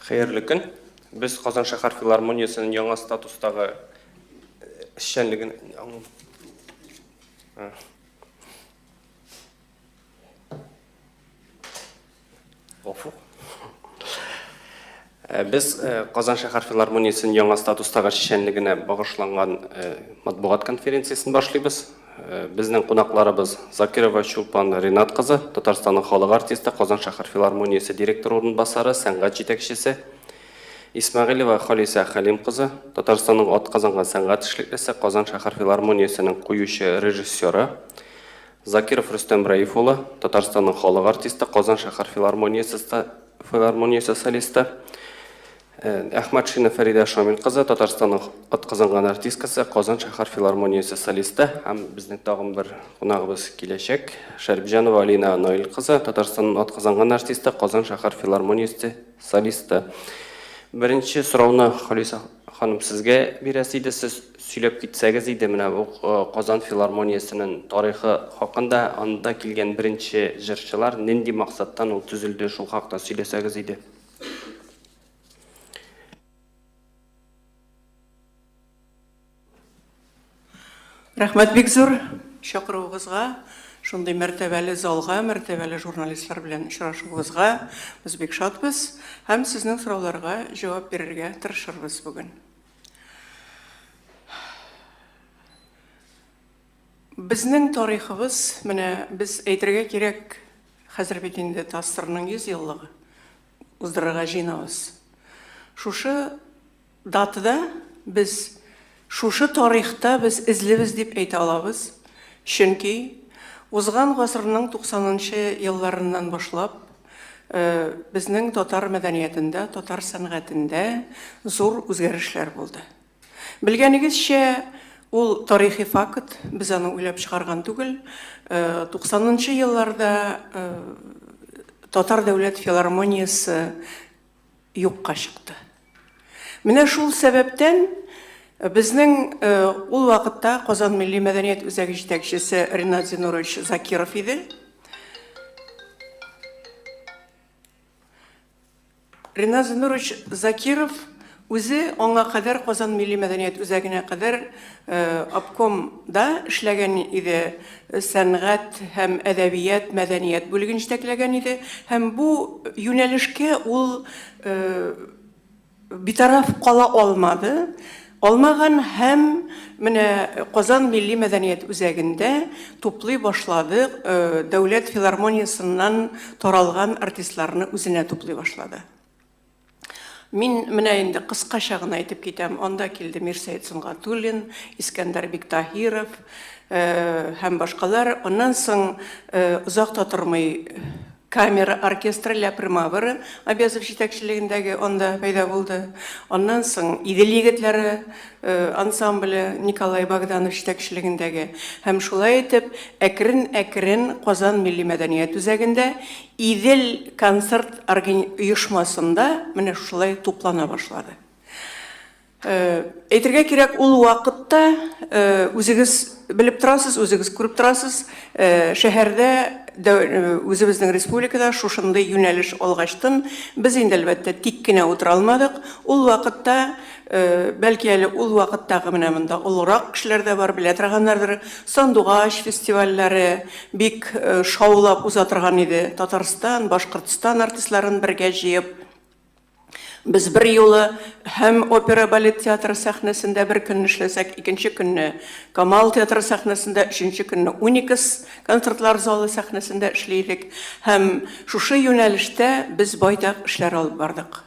Хәерле көн. Без Казан шәһәр филармониясенең яңа статустагы эшчәнлеген Гафу. Без Казан шәһәр филармониясенең яңа статустагы эшчәнлегенә багышланган матбугат конференциясен башлыйбыз. Безнең кунакларыбыз Закирова Чулпан Ринат кызы, Татарстанның халык артисты, Казан шәһәр филармониясе директоры урынбасары, сәнгать җитәкчесе, Исмәгыйлева Халисә Хәлим кызы, Татарстанның атказанган сәнгать эшлеклесе, Казан шәһәр филармониясенең куючы режиссеры, Закиров Рөстәм Рәиф улы, Татарстанның халык артисты, Казан шәһәр филармониясе филармониясе солисты, Әхмәтшина Фәридә Шамил кызы, Татарстанның атказанган артисткасы, Казан шәһәр филармониясе солисты һәм безнең тагын бер кунагыбыз киләчәк, Шәрипҗанова Алина Наил кызы, Татарстанның атказанган артисты, Казан шәһәр филармониясе солисты. Беренче сорауны Халиса ханым сезгә бирәсе иде, сез сөйләп китсәгез иде менә бу Казан филармониясенең тарихы хакында, анда килгән беренче җырчылар, нинди максаттан ул төзелде, шул хакта сөйләсәгез иде. Рәхмәт бик зур чакыруыгызга, шундый мәртәбәле залга, мәртәбәле журналистлар белән очрашуыбызга без бик шатбыз һәм сезнең сорауларга җавап бирергә тырышырбыз бүген. Безнең тарихыбыз, менә без әйтергә кирәк, хәзер бит инде ТАССРның 100 еллыгы уздырырга җыенабыз. Шушы датада без шушы тарихта без эзлебез дип әйтә алабыз. Чөнки узган гасырның 90 нчы елларыннан башлап безнең татар мәдәниятендә, татар сәнгатендә зур үзгәрешләр булды. Белгәнегезчә, ул тарихи факт, без аны уйлап чыгарган түгел. 90 нчы елларда Татар дәүләт филармониясе юкка чыкты. Менә шул сәбәптән безнең ул вакытта Казан милли мәдәният үзәге җитәкчесе Ринат Зинурович Закиров иде. Ринат Зиннурович Закиров үзе аңа кадәр Казан милли мәдәният үзәгенә кадәр обкомда эшләгән иде, сәнгать һәм әдәбият, мәдәният бүлеген җитәкләгән иде һәм бу юнәлешкә ул битараф кала алмады, алмаган һәм менә Казан милли мәдәният үзәгендә туплый башлады, дәүләт филармониясеннән таралган артистларны үзенә туплый башлады. Мин менә инде кыскача гына әйтеп китәм, анда килде Мирсәет Сөнгатуллин, Искәндәр Биктаһиров һәм башкалар. Аннан соң озак та тормый Камера оркестры Ля Примавера Абязов җитәкчелегендәге анда пәйда булды. Аннан соң Идел егетләре ансамбле Николай Богданов җитәкчелегендәге. Һәм шулай итеп, әкрен-әкрен Казан милли мәдәният үзәгендә Идел концерт оешмасында менә шулай туплана башлады. Әйтергә кирәк, ул вакытта үзегез белеп торасыз, үзегез күреп торасыз, шәһәрдә, үзебезнең республикада шушындый юнәлеш алгачтын, без инде, әлбәттә, тик кенә утыра алмадык. Ул вакытта, бәлки әле ул вакыттагы менә монда олырак кешеләр дә бар, белә торганнардыр, Сандугач фестивальләре бик шаулап уза торган иде. Татарстан, Башкортстан артистларын бергә җыеп, Без бер юлы һәм опера-балет театры сәхнәсендә бер көнне эшләсәк, икенче көнне Камал театры сәхнәсендә, өченче көнне Уникс концертлар залы сәхнәсендә эшли идек. Һәм шушы юнәлештә без байтак эшләр алып бардык.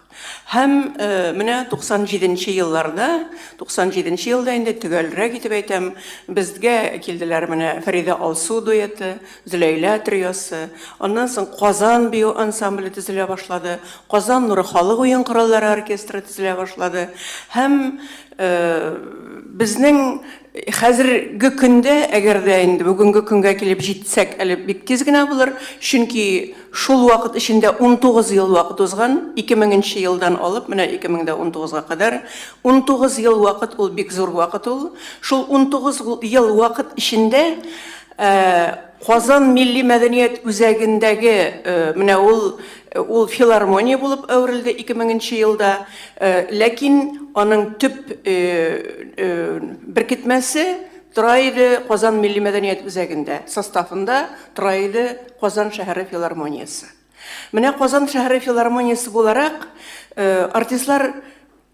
Һәм менә 97 нче елларда, 97 нче елда инде төгәлрәк итеп әйтәм, безгә килделәр менә Фәридә Алсу дуэты, Зөләйлә триосы, аннан соң Казан бию ансамбле төзелә башлады, Казан нуры халык уен кораллары оркестры төзелә башлады. Һәм безнең хәзерге көндә, әгәр дә инде бүгенге көнгә килеп җитсәк, әле бик тиз генә булыр, чөнки шул вакыт эчендә 19 ел вакыт узган, 2000 нче елдан алып менә 2019-га кадәр, 19 ел вакыт ул бик зур вакыт ул. Шул 19 ел вакыт эчендә. Казан милли мәдәният үзәгендәге менә ул ул филармония булып әверелде 2000 нче елда. Ләкин аның төп беркетмәсе тора иде Казан милли мәдәният үзәгендә, составында тора иде Казан шәһәре филармониясе. Менә Казан шәһәре филармониясе буларак, артистлар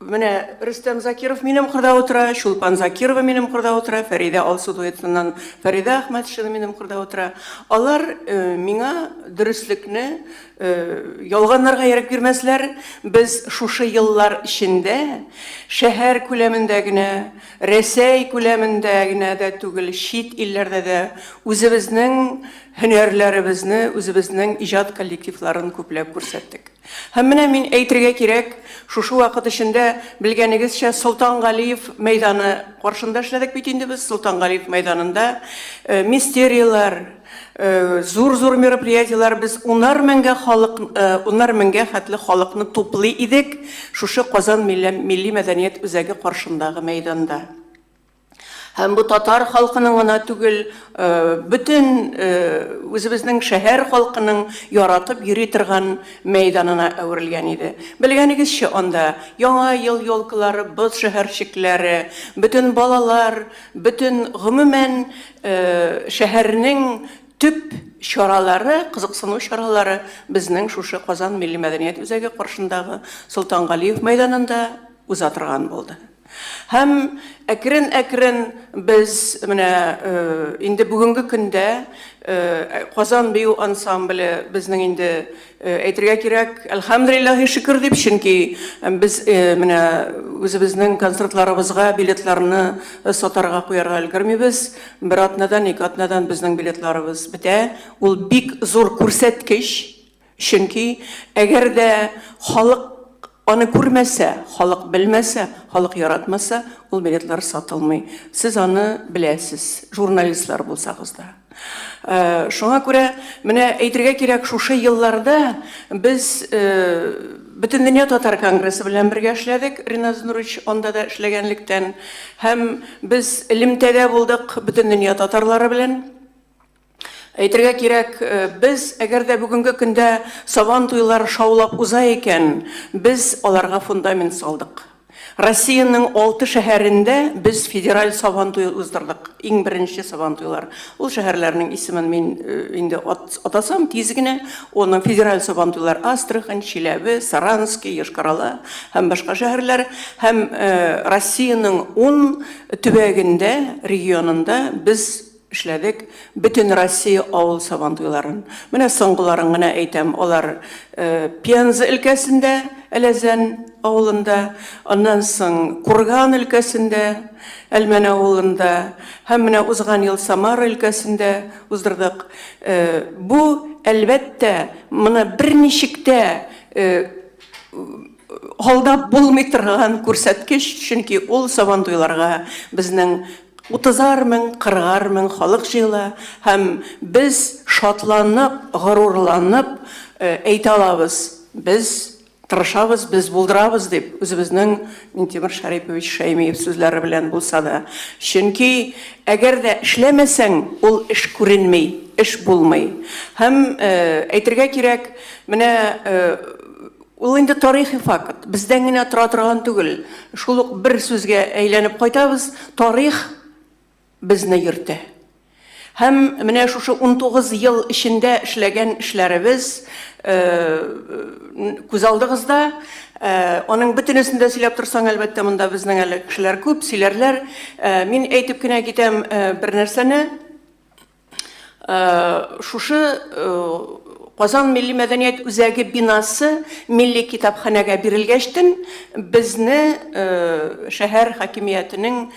менә Рөстәм Закиров минем кырда утыра, Чулпан Закирова минем кырда утыра, Фәридә Алсу дуэтыннан Фәридә Әхмәтшина минем кырда утыра. Алар миңа дөреслекне ялганнарга ирек бирмәсләр. Без шушы еллар эчендә шәһәр күләмендә генә, Рәсәй күләмендә генә дә түгел, чит илләрдә дә үзебезнең һөнәрләребезне, үзебезнең иҗат коллективларын күпләп күрсәттек. Һәм менә мин әйтергә кирәк, шушы вакыт эчендә, белгәнегезчә, Солтангалиев мәйданы каршында эшләдек бит инде без, Солтангалиев мәйданында мистерияләр, зур-зур мероприятиеләр, без унар меңгә халык, унар меңгә хәтле халыкны туплый идек шушы Казан милли мәдәният үзәге каршындагы мәйданда. Һәм бу татар халкының гына түгел, бөтен үзебезнең шәһәр халкының яратып йөри торган мәйданына әверелгән иде. Белгәнегезчә, анда Яңа ел елкалары, боз шәһәрчекләре, бөтен балалар, бөтен, гомумән, шәһәрнең төп чаралары, кызыксыну чаралары безнең шушы Казан милли мәдәният үзәге каршындагы Солтангалиев мәйданында уза торган булды. Һәм әкрен-әкрен без менә инде бүгенге көндә Казан бию ансамбле безнең инде әйтергә кирәк, әлхәмдүлилләһи шөкер дип, чөнки без менә үзебезнең концертларыбызга билетларны сатарга куярга өлгермибез. Бер атнадан, ике атнадан безнең билетларыбыз бетә. Ул бик зур күрсәткеч. Чөнки әгәр дә халык аны күрмәсә, халык белмәсә, халык яратмаса, ул билетлар сатылмый. Сез аны беләсез, журналистлар булсагыз да. Шуңа күрә менә әйтергә кирәк, шушы елларда без Бөтендөнья татар конгрессы белән бергә эшләдек, Риназ Нурович анда да эшләгәнлектән, һәм без элемтәдә булдык Бөтендөнья татарлары белән. Әйтергә кирәк, без, әгәр дә бүгенге көндә Сабан туйлары шаулап уза икән, без аларга фундамент салдык. Россиянең алты шәһәрендә без федераль Сабан туе уздырдык, иң беренче Сабан туйлар. Ул шәһәрләрнең исемен мин инде атасам тиз генә, оның федераль Сабан туйлар Астрахань, Чиләбе, Саранский, Йошкар-Ола һәм башка шәһәрләр. Һәм Россиянең ун төбәгендә, регионында без Эшләдек Бөтенроссия авыл Сабантуйларын. Менә соңгыларын гына әйтәм, алар Пенза өлкәсендә, Әләзән авылында, аннан соң Курган өлкәсендә, Әлмән авылында һәм менә узган ел Самара өлкәсендә уздырдык. Бу, әлбәттә, моны берничек тә алдап булмый торган күрсәткеч, чөнки ул Сабантуйларга безнең Утызар мең, кырыгар мең халык җыела һәм без шатланып, горурланып әйтә алабыз, без тырышабыз, без булдырабыз дип, үзебезнең Минтимер Шәрипович Шәймиев сүзләре белән булса да. Чөнки әгәр дә эшләмәсәң, ул эш күренми, эш булмый. Һәм әйтергә кирәк, менә Ул инде тарихи факт, бездән генә тора торган түгел. Шул ук бер сүзгә әйләнеп кайтабыз, тарих безне йөртә. Һәм менә шушы 19 ел эчендә эшләгән эшләребез күз алдыгызда. Аның бөтенесен дә сөйләп торсаң, әлбәттә, монда безнең әле кешеләр күп, сөйләрләр. Мин әйтеп кенә китәм бер нәрсәне. Шушы Казан милли мәдәният үзәге бинасы милли китапханәгә бирелгәчтен, безне шәһәр хакимиятенең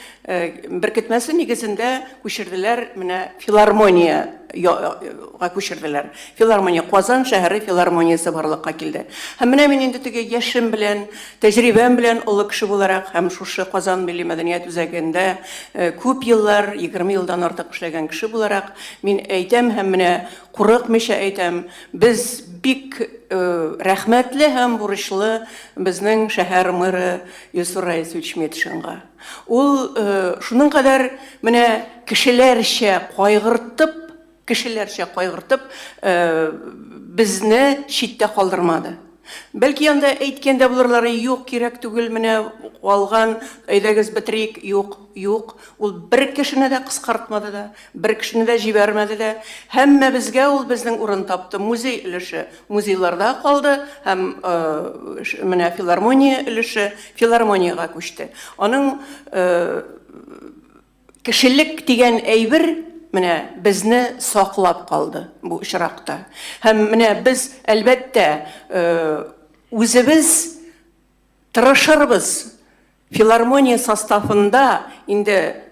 беркетмәсе нигезендә күчерделәр, менә филармониягә күчерделәр. Филармония, Казан шәһәре филармониясе барлыкка килде. Һәм менә мин инде теге яшем белән, Тәҗрибәм белән олы кеше буларак һәм шушы Казан милли мәдәният үзәгендә күп еллар, 20 елдан артык эшләгән кеше буларак, мин әйтәм һәм менә курыкмыйча әйтәм, без бик рәхмәтле һәм бурычлы безнең шәһәр мэры Илсур Раисович Метшинга. Ул шуның кадәр менә кешеләрчә кайгыртып, кешеләрчә кайгыртып, безне читтә калдырмады. Бәлки анда әйткән дә булырлар, юк, кирәк түгел, менә калган, әйдәгез бетерик, юк, юк. Ул бер кешене дә кыскартмады да, бер кешене дә җибәрмәде дә. Һәммәбезгә ул безнең урын тапты. Музей өлеше музейларда калды һәм менә филармония өлеше филармониягә күчте. Аның Кешелек дигән әйбер менә безне саклап калды бу очракта. Һәм менә без, әлбәттә, үзебез тырышырбыз филармония составында инде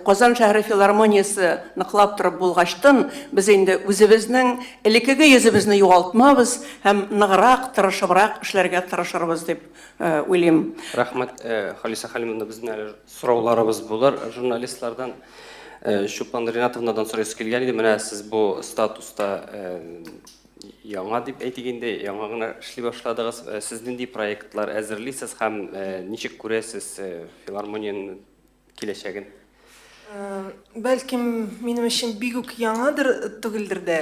Казан шәһәре филармониясе ныклап торып булгачтын, без инде үзебезнең элеккеге йөзебезне югалтмабыз һәм ныграк, тырышыбрак эшләргә тырышырбыз дип уйлыйм. Рәхмәт, Халисә Хәлимовна, безнең әле Сорауларыбыз булыр журналистлардан. Чулпан Ринатовнадан сорыйсы килгән иде. Менә сез бу статуста яңа дип әйтик инде, яңа гына эшли башладыгыз. Сез нинди проектлар әзерлисез һәм ничек күрәсез филармониянең киләчәген? Бәлкем, минем өчен бик үк яңадыр түгелдер дә.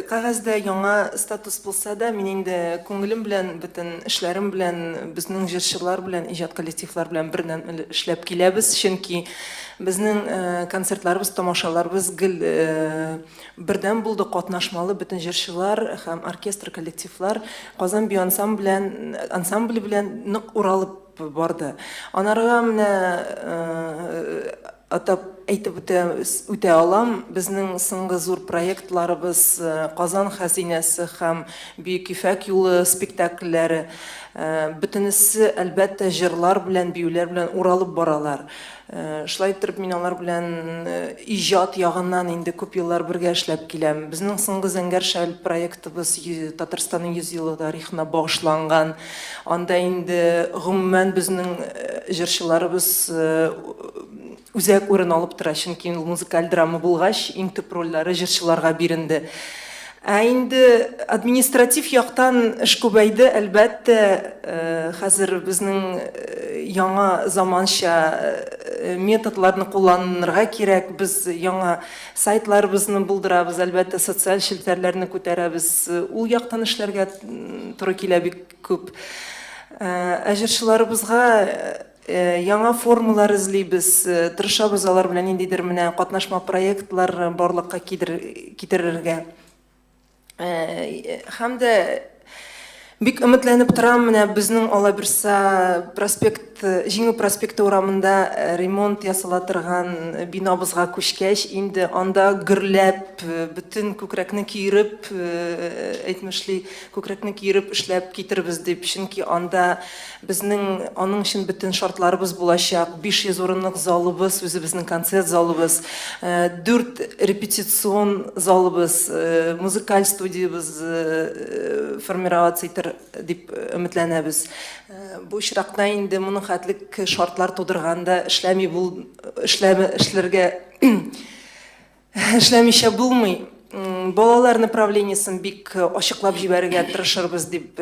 Кәгазьдә яңа статус булса да, мин инде күңелем белән, бөтен эшләрем белән, безнең җырчылар белән, иҗат коллективлар белән бердәм эшләп киләбез. Чөнки безнең концертларыбыз, тамашаларыбыз гел бердәм булды, катнашмалы бөтен җырчылар һәм оркестр коллективлар Казан бию ансамбле белән нык уралып барды. Анарга менә атап әйтеп үтә, үтә алам, безнең соңгы зур проектларыбыз Казан хәзинәсе һәм Бөек Ефәк юлы спектакльләре, бөтенесе, әлбәттә, җырлар белән, биюләр белән уралып баралар. Шулай иттереп, мин алар белән иҗат ягыннан инде күп еллар бергә эшләп киләм. Безнең соңгы Зәңгәр шәл проектыбыз Татарстанның 100 еллык тарихына багышланган. Анда инде гомумән безнең җырчыларыбыз үзәк урын алып тора, чөнки ул музыкаль драма булгач, иң төп рольләре җырчыларга биренде. Ә инде административ яктан эш күбәйде, әлбәттә, хәзер безнең яңа заманча методларны кулланырга кирәк. Без яңа сайтларыбызны булдырабыз, әлбәттә, социаль челтәрләрне күтәрәбез. Ул яктан эшләргә туры килә бик күп. Ә җырчыларыбызга яңа формалар эзлибез, тырышабыз алар белән ниндидер менә катнашма проектлар барлыкка китерергә. Һәм дә бик өметләнеп торам, менә безнең алабирса проспект, Җиңү проспекты урамында ремонт ясала торган бинабызга күчкәч, инде анда гөрләп, бөтен күкрәкне киереп, әйтмешли, күкрәкне киереп эшләп китербез дип, чөнки анда Безнең аның өчен бөтен шартларыбыз булачак. 500 урынлык залыбыз, үзебезнең концерт залыбыз, дүрт репетицион залыбыз, музыкаль студиябез формироваться итер дип өметләнәбез. Бу очракта инде моның хәтлек шартлар тудырганда эшләми бул, эшләме, эшләргә Эшләмичә булмый. Балалар направлениесен бик ачыклап җибәрергә тырышырбыз дип,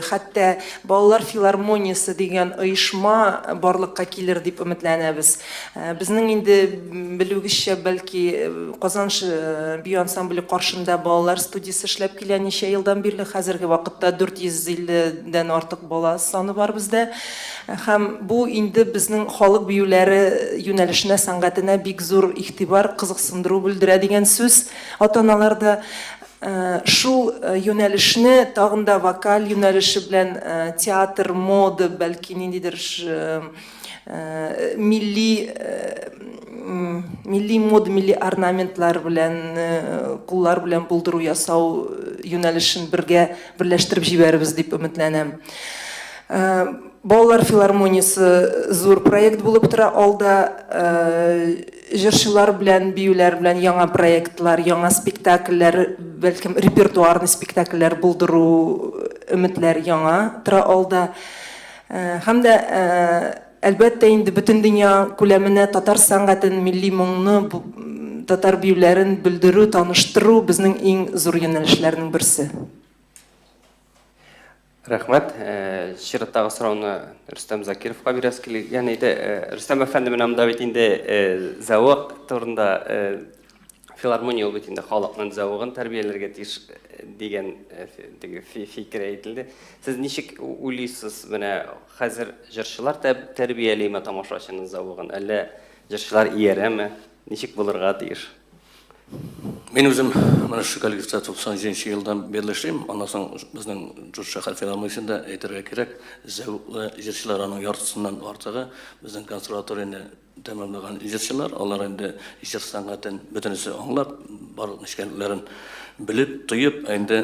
хәтта балалар филармониясе дигән оешма барлыкка килер дип өметләнәбез. Безнең инде белүегезчә, бәлки, Казан бию ансамбле каршында балалар студиясе эшләп килә ничә елдан бирле. Хәзерге вакытта 450 дән артык бала саны бар бездә. Һәм бу инде безнең халык биюләре юнәлешенә, сәнгатенә бик зур игътибар, кызыксындыру белдерә дигән сүз. Ата-аналар да шул юнәлешне тагын да вокаль юнәлеше белән театр, мода, бәлки ниндидер милли милли мода, милли орнаментлар белән, куллар белән булдыру, ясау юнәлешен бергә берләштереп җибәрербез дип өметләнәм. Балалар филармониясе зур проект булып тора алда. Җырчылар белән, биюләр белән яңа проектлар, яңа спектакльләр, бәлкем репертуарный спектакльләр булдыру өметләр яңа тора алда. Һәм дә әлбәттә инде бөтен дөнья күләменә татар сәнгатен, милли моңны, татар биюләрен белдерү, таныштыру безнең иң зур юнәлешләрнең берсе. Рәхмәт. Чираттагы сорауны Рөстәм Закировка бирәсе килгән иде. Рөстәм әфәнде, менә монда бит инде зәвык турында Филармония ул бит инде халыкның зәвыгын тәрбияләргә тиеш дигән теге фикер әйтелде. Сез ничек уйлыйсыз, менә хәзер җырчылар тәрбиялиме тамашачының зәвыгын, әллә җырчылар иярәме? Ничек булырга тиеш? Мин үзем менә шушы коллективта 97 нче елдан бирле эшлим. Аннан соң безнең Дүрт шәһәр филармониясендә, әйтергә кирәк, зәвыклы җырчылар, аның яртысыннан артыгы безнең консерваторияне тәмамлаган җырчылар. Алар инде җыр сәнгатен бөтенесе аңлап, барлык нечкәлекләрен белеп, тоеп, ә инде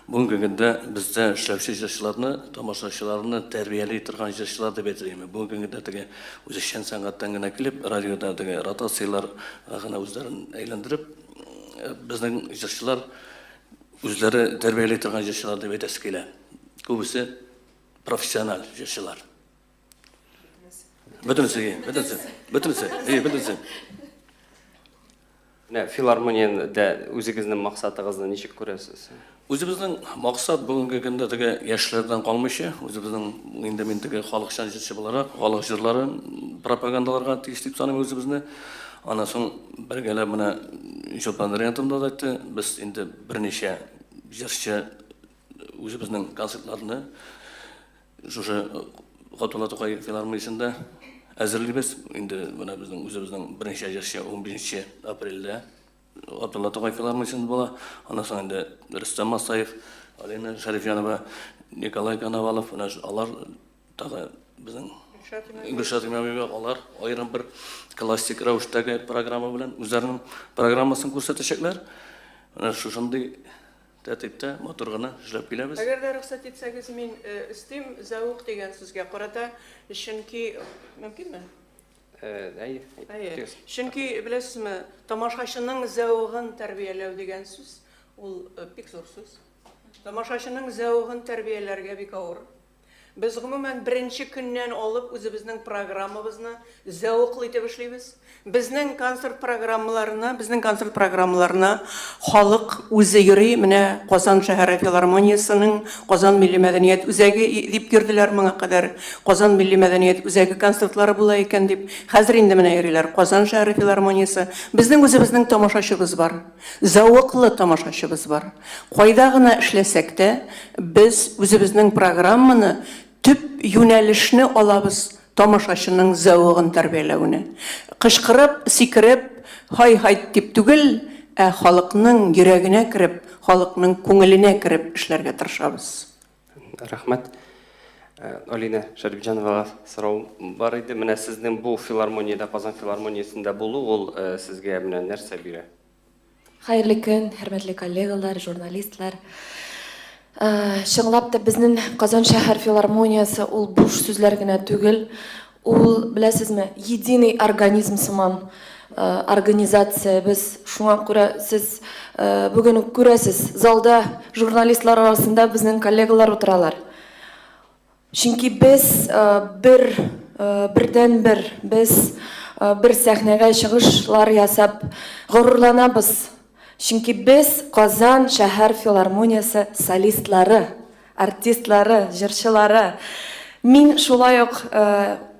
бүгенге көндә бездә эшләүче җырчыларны, тамашачыларны тәрбияли торган җырчылар дип әйтер идем. Бүгенге көндә теге үзешчән сәнгатьтән генә килеп, радиода теге ротацияләр гына үзләрен әйләндереп, безнең җырчылар үзләре тәрбияли торган җырчылар дип әйтәсе килә. Күбесе профессиональ җырчылар. Бөтенесе, бөтенесе, бөтенесе, бөтенесе. Менә филармониядә үзегезнең максатыгызны ничек күрәсез? Үзебезнең максат бүгенге көндә теге яшьләрдән калмыйча, үзебезнең инде мин теге халыкчан җырчы буларак, халык җырларын пропагандаларга тиеш дип саныйм үзебезне. Аннан соң бергәләп менә Чулпан Ринатовна да әйтте, без инде берничә җырчы үзебезнең концертларны шушы Габдулла Тукай филармониясендә әзерлибез. Инде менә безнең үзебезнең берничә җырчы 15 апрельдә Габдулла Тукай филармониясендә була. Аннан соң инде Рөстәм Масаев, Алина Шәрифҗанова, Николай Коновалов, менә алар тагы безнең Гөлшат Имамиева, алар аерым бер классик рәвештәге программа белән үзләренең программасын күрсәтәчәкләр. Менә шушындый Тәртиптә, матур гына эшләп киләбез. Әгәр дә рөхсәт итсәгез, мин өстим зәвык дигән сүзгә карата, чөнки мөмкинме? Әйе, Әйе. Чөнки, беләсезме, тамашачының зәвыгын тәрбияләү дигән сүз, ул бик зур сүз. Тамашачының зәвыгын тәрбияләргә бик авыр. Без, гомумән, беренче көннән алып үзебезнең программабызны зәвыклы итеп эшлибез. Безнең концерт программаларына, безнең концерт программаларына халык үзе йөри. Менә Казан шәһәре филармониясенең Казан милли мәдәният үзәге дип йөрделәр моңа кадәр. Казан милли мәдәният үзәге концертлары була икән дип. Хәзер инде менә йөриләр Казан шәһәре филармониясе. Безнең үзебезнең тамашачыбыз бар. Зәвыклы тамашачыбыз бар. Кайда гына эшләсәк тә, без үзебезнең программаны, төп юнәлешне алабыз тамашачының зәвыгын тәрбияләүне. Кычкырып, сикереп, һай-һайт дип түгел, ә халыкның йөрәгенә кереп, халыкның күңеленә кереп эшләргә тырышабыз. Рәхмәт. Алинә Шәрипҗановага сорау бар иде. Менә сезнең бу филармониядә, Казан филармониясендә булу, ул сезгә менә нәрсә бирә? Хәерле көн, хөрмәтле коллегалар, журналистлар. Чынлап та безнең Казан шәһәр филармониясе ул буш сүзләр генә түгел. Ул, беләсезме, единый организм сыман организация. Без шуңа күрә сез бүген үк күрәсез, залда журналистлар арасында безнең коллегалар утыралар. Чөнки без бер бердәнбер, без бер сәхнәгә чыгышлар ясап горурланабыз. Чөнки без Казан шәһәр филармониясе солистлары, артистлары, җырчылары. Мин шулай ук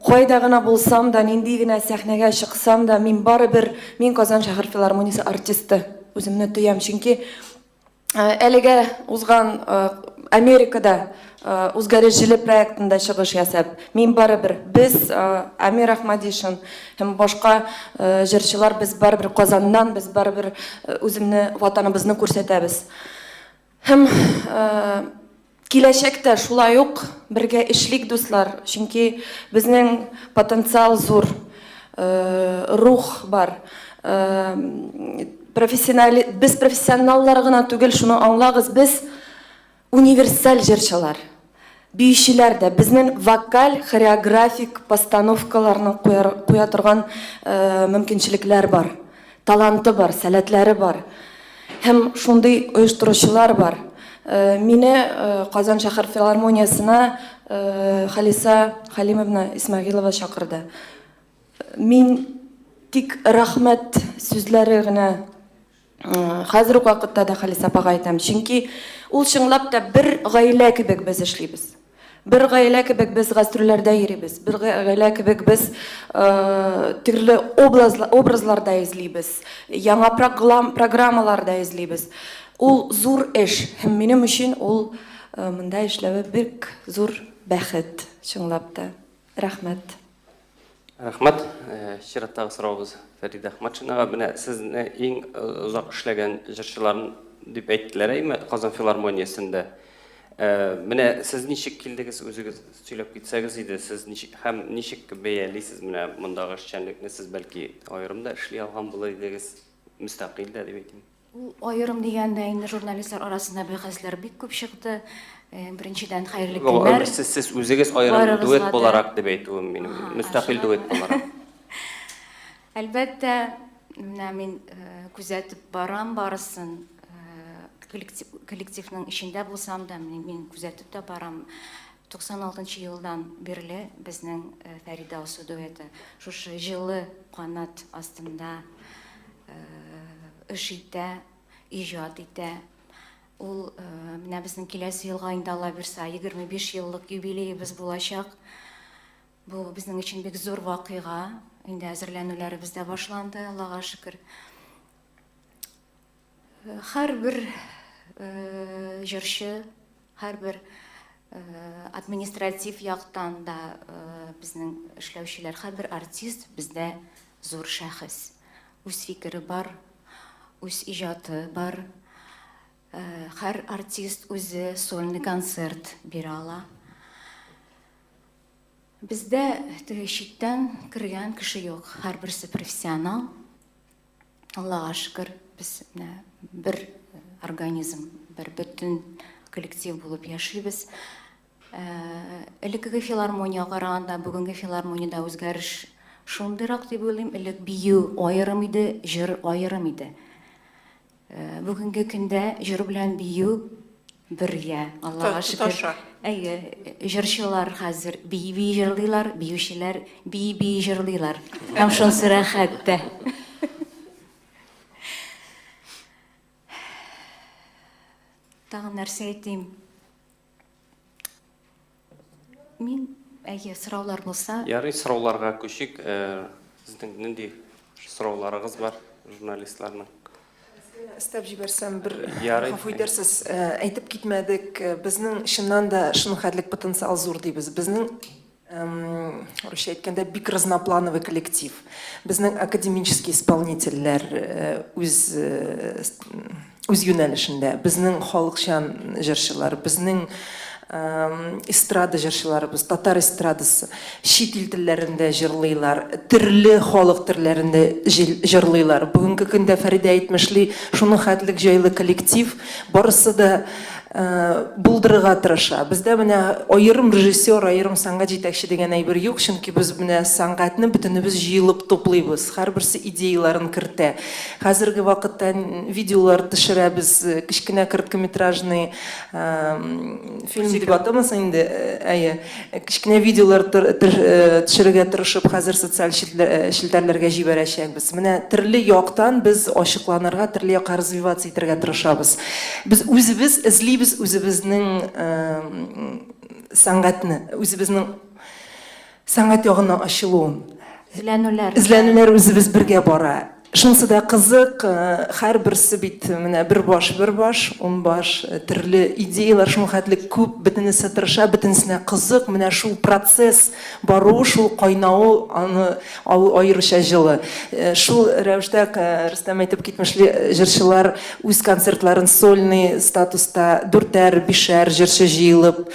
кайда гына булсам да, нинди генә сәхнәгә чыксам да, мин барыбер мин Казан шәһәр филармониясе артисты үземне тоям. Чөнки әлегә узган Америкада Үзгәреш җиле проектында чыгыш ясап, мин барыбер, без Амир Ахмадишин һәм башка җырчылар, без барыбер Казаннан, без барыбер үземне ватаныбызны күрсәтәбез. Һәм киләчәктә шулай ук бергә эшлик, дуслар, чөнки безнең потенциал зур, рух бар. Профессиональ, без профессионаллар гына түгел, шуны аңлагыз, без универсаль җырчылар, биючеләр дә, безнең вокаль, хореографик постановкаларны куя торган мөмкинчелекләр бар, таланты бар, сәләтләре бар. Һәм шундый оештыручылар бар. Мине Казан шәһәр филармониясенә Халиса Халимовна Исмәгыйлова чакырды. Мин тик рәхмәт сүзләре генә хәзер үк вакытта да Халиса апага әйтәм. Чөнки ул чынлап та бер гаилә кебек без эшлибез. Бер гаилә кебек без гастрольләрдә йөрибез, бер гаилә кебек без төрле образлар да эзлибез, яңа программалар да эзлибез. Ул зур эш һәм минем өчен ул монда эшләве бик зур бәхет, чынлап та. Рәхмәт. Рәхмәт. Чираттагы соравыбыз Фәридә Әхмәтшинага. Менә сезне иң озак эшләгән җырчылар дип әйттеләр, әйме, Казан филармониясендә. Менә сез ничек килдегез, үзегез сөйләп китсәгез иде, сез ничек һәм ничек бәялисез менә мондагы эшчәнлекне, сез бәлки аерым да эшли алган булыр идегез, мөстәкыйль дә дип әйтим. Ул аерым дигәндә инде журналистлар арасында бәхәсләр бик күп чыкты. Беренчедән, хәерле көннәр. Сез, сез үзегез аерым дуэт буларак дип әйтүем минем, мөстәкыйль дуэт буларак. Әлбәттә, менә мин күзәтеп барам барысын, коллектив, коллективның эчендә булсам да, мин күзәтеп тә барам. 96 елдан бирле безнең Фәридә Алсу дуэты шушы җылы канат астында эш итә, иҗат итә. Ул менә безнең киләсе елга инде Алла бирса 25 еллык юбилеебыз булачак. Бу безнең өчен бик зур вакыйга. Инде әзерләнүләребез дә башланды, Аллага шөкер. Һәрбер җырчы, һәрбер административ яктан да безнең эшләүчеләр, һәрбер артист бездә зур шәхес. Үз фикере бар, үз иҗаты бар. Һәр артист үзе сольный концерт бирә ала. Бездә теге читтән кергән кеше юк, һәрберсе профессионал. Аллага шөкер, без менә бер организм, бер бөтен коллектив булып яшибез. Элеккеге филармониягә караганда бүгенге филармониядә үзгәреш шундыйрак дип уйлыйм. Элек бию аерым иде, җыр аерым иде. Бүгенге көндә җыр белән бию бергә, Аллага шөкер. Тоташа. Әйе, җырчылар хәзер бии-бии җырлыйлар, биючеләр бии-бии җырлыйлар. Һәм шунысы рәхәт тә. Тагын нәрсә әйтим? Мин, әйе, сораулар булса. Ярый, сорауларга күчик. Сезнең нинди сорауларыгыз бар журналистларның? Өстәп җибәрсәм, бер гафу итәрсез, әйтеп китмәдек. Безнең чыннан да шуның хәтлек потенциал зур дибез. Безнең русча әйткәндә, бик разноплановый коллектив. Безнең академический исполнительләр үз үз юнәлешендә, безнең халыкчан җырчылар, безнең эстрада җырчыларыбыз, татар эстрадасы, чит ил телләрендә җырлыйлар, төрле халык төрләрендә җырлыйлар. Бүгенге көндә Фәридә әйтмешли, шуның хәтлек җайлы коллектив, барысы да булдырырга тырыша. Бездә менә аерым режиссер, аерым сәнгать җитәкче дигән әйбер юк, чөнки без менә сәнгатьне бөтенебез җыелып туплыйбыз, һәрберсе идеяларын кертә. Хәзерге вакытта видеолар төшерәбез, кечкенә короткометражный фильм дип атамасын инде, әйе, кечкенә видеолар төшерергә тырышып, хәзер социаль челтәрләргә җибәрәчәкбез. Менә төрле яктан без ачыкланырга, төрле якка развиваться итәргә тырышабыз. Без үзебез эзлибез үзебезнең сәнгатьне, үзебезнең сәнгать ягына ачылуын. Эзләнүләр. Эзләнүләр үзебез бергә бара. Шунысы да кызык, һәрберсе бит менә бер баш бер баш, ун баш, төрле идеяләр шул хәтле күп, бөтенесе тырыша, бөтенесенә кызык, менә шул процесс баруы, шул кайнавы аны алу аеруча җылы. Шул рәвештә, Рөстәм әйтеп китмешли, җырчылар үз концертларын сольный статуста дүртәр, бишәр җырчы җыелып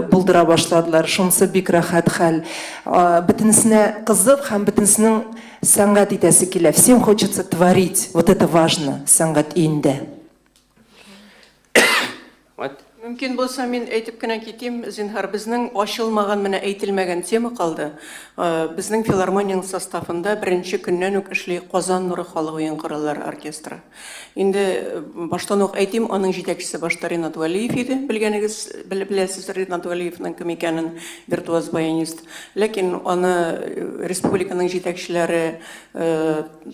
булдыра башладылар. Шунысы бик рәхәт хәл. Бөтенесенә кызык һәм бөтенесенең Сәнгать итәсе килә, всем хочется творить, вот это важно сәнгать өендә. Рәхмәт. Мөмкин булса, мин әйтеп кенә китим, зинһар, безнең ачылмаган, менә әйтелмәгән тема калды. Безнең филармониянең составында беренче көннән үк эшли Казан нуры халык уен кораллары оркестры. Инде баштан ук әйтим, аның җитәкчесе башта Ринат Вәлиев иде, белгәнегез, беләсез Ринат Вәлиевның кем икәнен, виртуоз баянист. Ләкин аны республиканың җитәкчеләре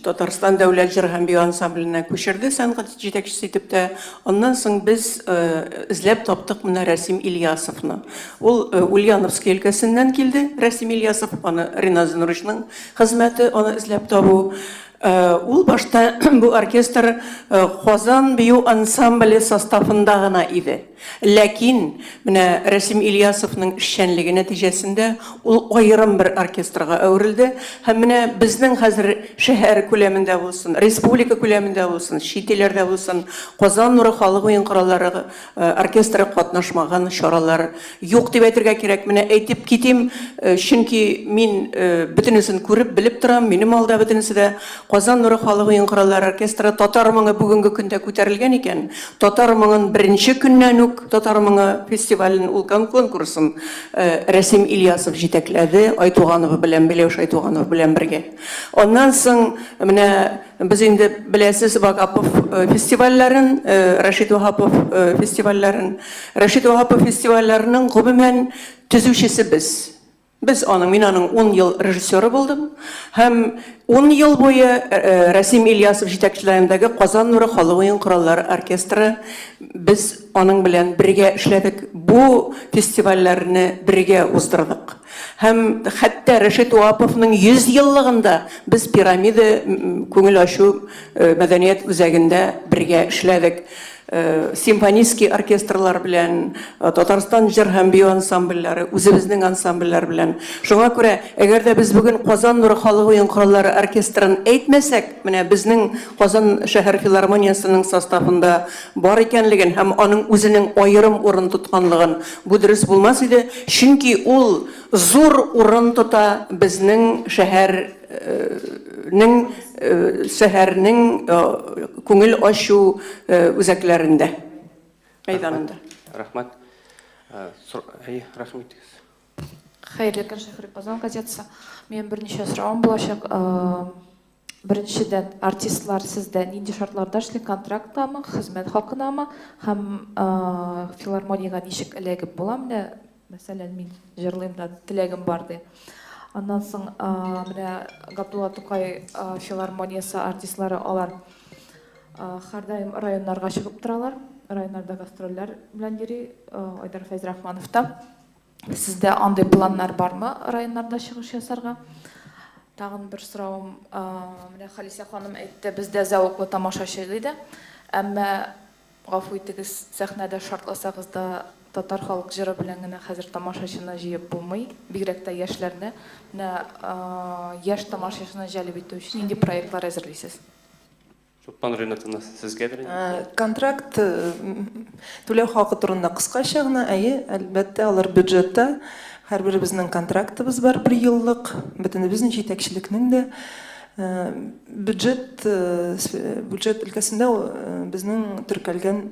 Татарстан дәүләт җыр һәм бию ансамбленә күчерде сәнгать җитәкчесе итеп тә. Аннан соң без эзләп эзләп таптык менә Рәсим Ильясовны. Ул Ульяновский өлкәсеннән килде, Рәсим Ильясов, аны Риназ Зиннуровичның хезмәте, аны эзләп табу. Ул башта бу оркестр Казан бию ансамбле составында гына иде. Ләкин менә Рәсим Ильясовның эшчәнлеге нәтиҗәсендә ул аерым бер оркестрга әверелде. Һәм менә безнең хәзер шәһәр күләмендә булсын, республика күләмендә булсын, чит илләрдә булсын, Казан нуры халык уен кораллары Оркестры катнашмаган чаралар юк дип әйтергә кирәк. Менә әйтеп китим, чөнки мин бөтенесен күреп, белеп торам, минем алда бөтенесе дә. Казан нуры халык уен кораллары оркестры татар моңы бүгенге көндә күтәрелгән икән, татар моңын беренче көннән үк татар моңы фестивален, ул конкурсын Рәсим Ильясов җитәкләде, Айтуганова белән, Миләүшә Айтуганова белән бергә. Аннан соң менә Без инде беләсез Вагапов фестивальләрен, Рәшит Ваһапов фестивальләрен. Рәшит Ваһапов фестивальләренең гомумән төзүчесе без. Без аның, мин аның 10 ел режиссеры булдым һәм 10 ел буе Рәсим Ильясов җитәкчелегендәге Казан нуры халык уен кораллары оркестры без аның белән бергә эшләдек, бу фестивальләрне бергә уздырдык. Һәм хәтта Рәшит Ваһаповның 100 еллыгында без Пирамида күңел ачу мәдәният үзәгендә бергә эшләдек. Симфонический оркестрлар белән, Татарстан җыр һәм бию ансамбльләре, үзебезнең ансамбльләр белән. Шуңа күрә, әгәр дә без бүген Казан нуры халык уен кораллары оркестрын әйтмәсәк, менә безнең Казан шәһәр филармониясенең составында бар икәнлеген һәм аның үзенең аерым урын тотканлыгын, бу дөрес булмас иде, чөнки ул зур урын тота безнең шәһәрнең шәһәрнең күңел ачу үзәкләрендә, мәйданында. Рәхмәт. Әйе, рәхим итегез. Хәерле көн, Шәһри Казан газетасы. Минем берничә соравым булачак. Беренчедән, артистлар сездә нинди шартларда эшли, контракттамы, хезмәт хакынамы һәм филармониягә ничек эләгеп була? Менә, мәсәлән, мин җырлыйм да, теләгем бар ди. Аннан соң, менә Габдулла Тукай филармониясе артистлары, алар һәрдаим районнарга чыгып торалар, районнарда гастрольләр белән йөри, Айдар Фәйзрахманов та. Сездә андый планнар бармы районнарда чыгыш ясарга? Тагын бер соравым, менә Халисә ханым әйтте, бездә зәвыклы тамашачы диде. Әмма, гафу итегез, сәхнәдә шартласагыз да, татар халык җыры белән генә хәзер тамашачыны җыеп булмый, бигрәк тә яшьләрне. Менә яшь тамашачыны җәлеп итү өчен нинди проектлар әзерлисез? Чулпан Ринатовна, сезгәдер инде. Контракт түләү хакы турында кыскача гына, әйе, әлбәттә, алар бюджетта. Һәрберебезнең контрактыбыз бар бер еллык, бөтенебезнең җитәкчелекнең дә. Бюджет бюджет өлкәсендә безнең теркәлгән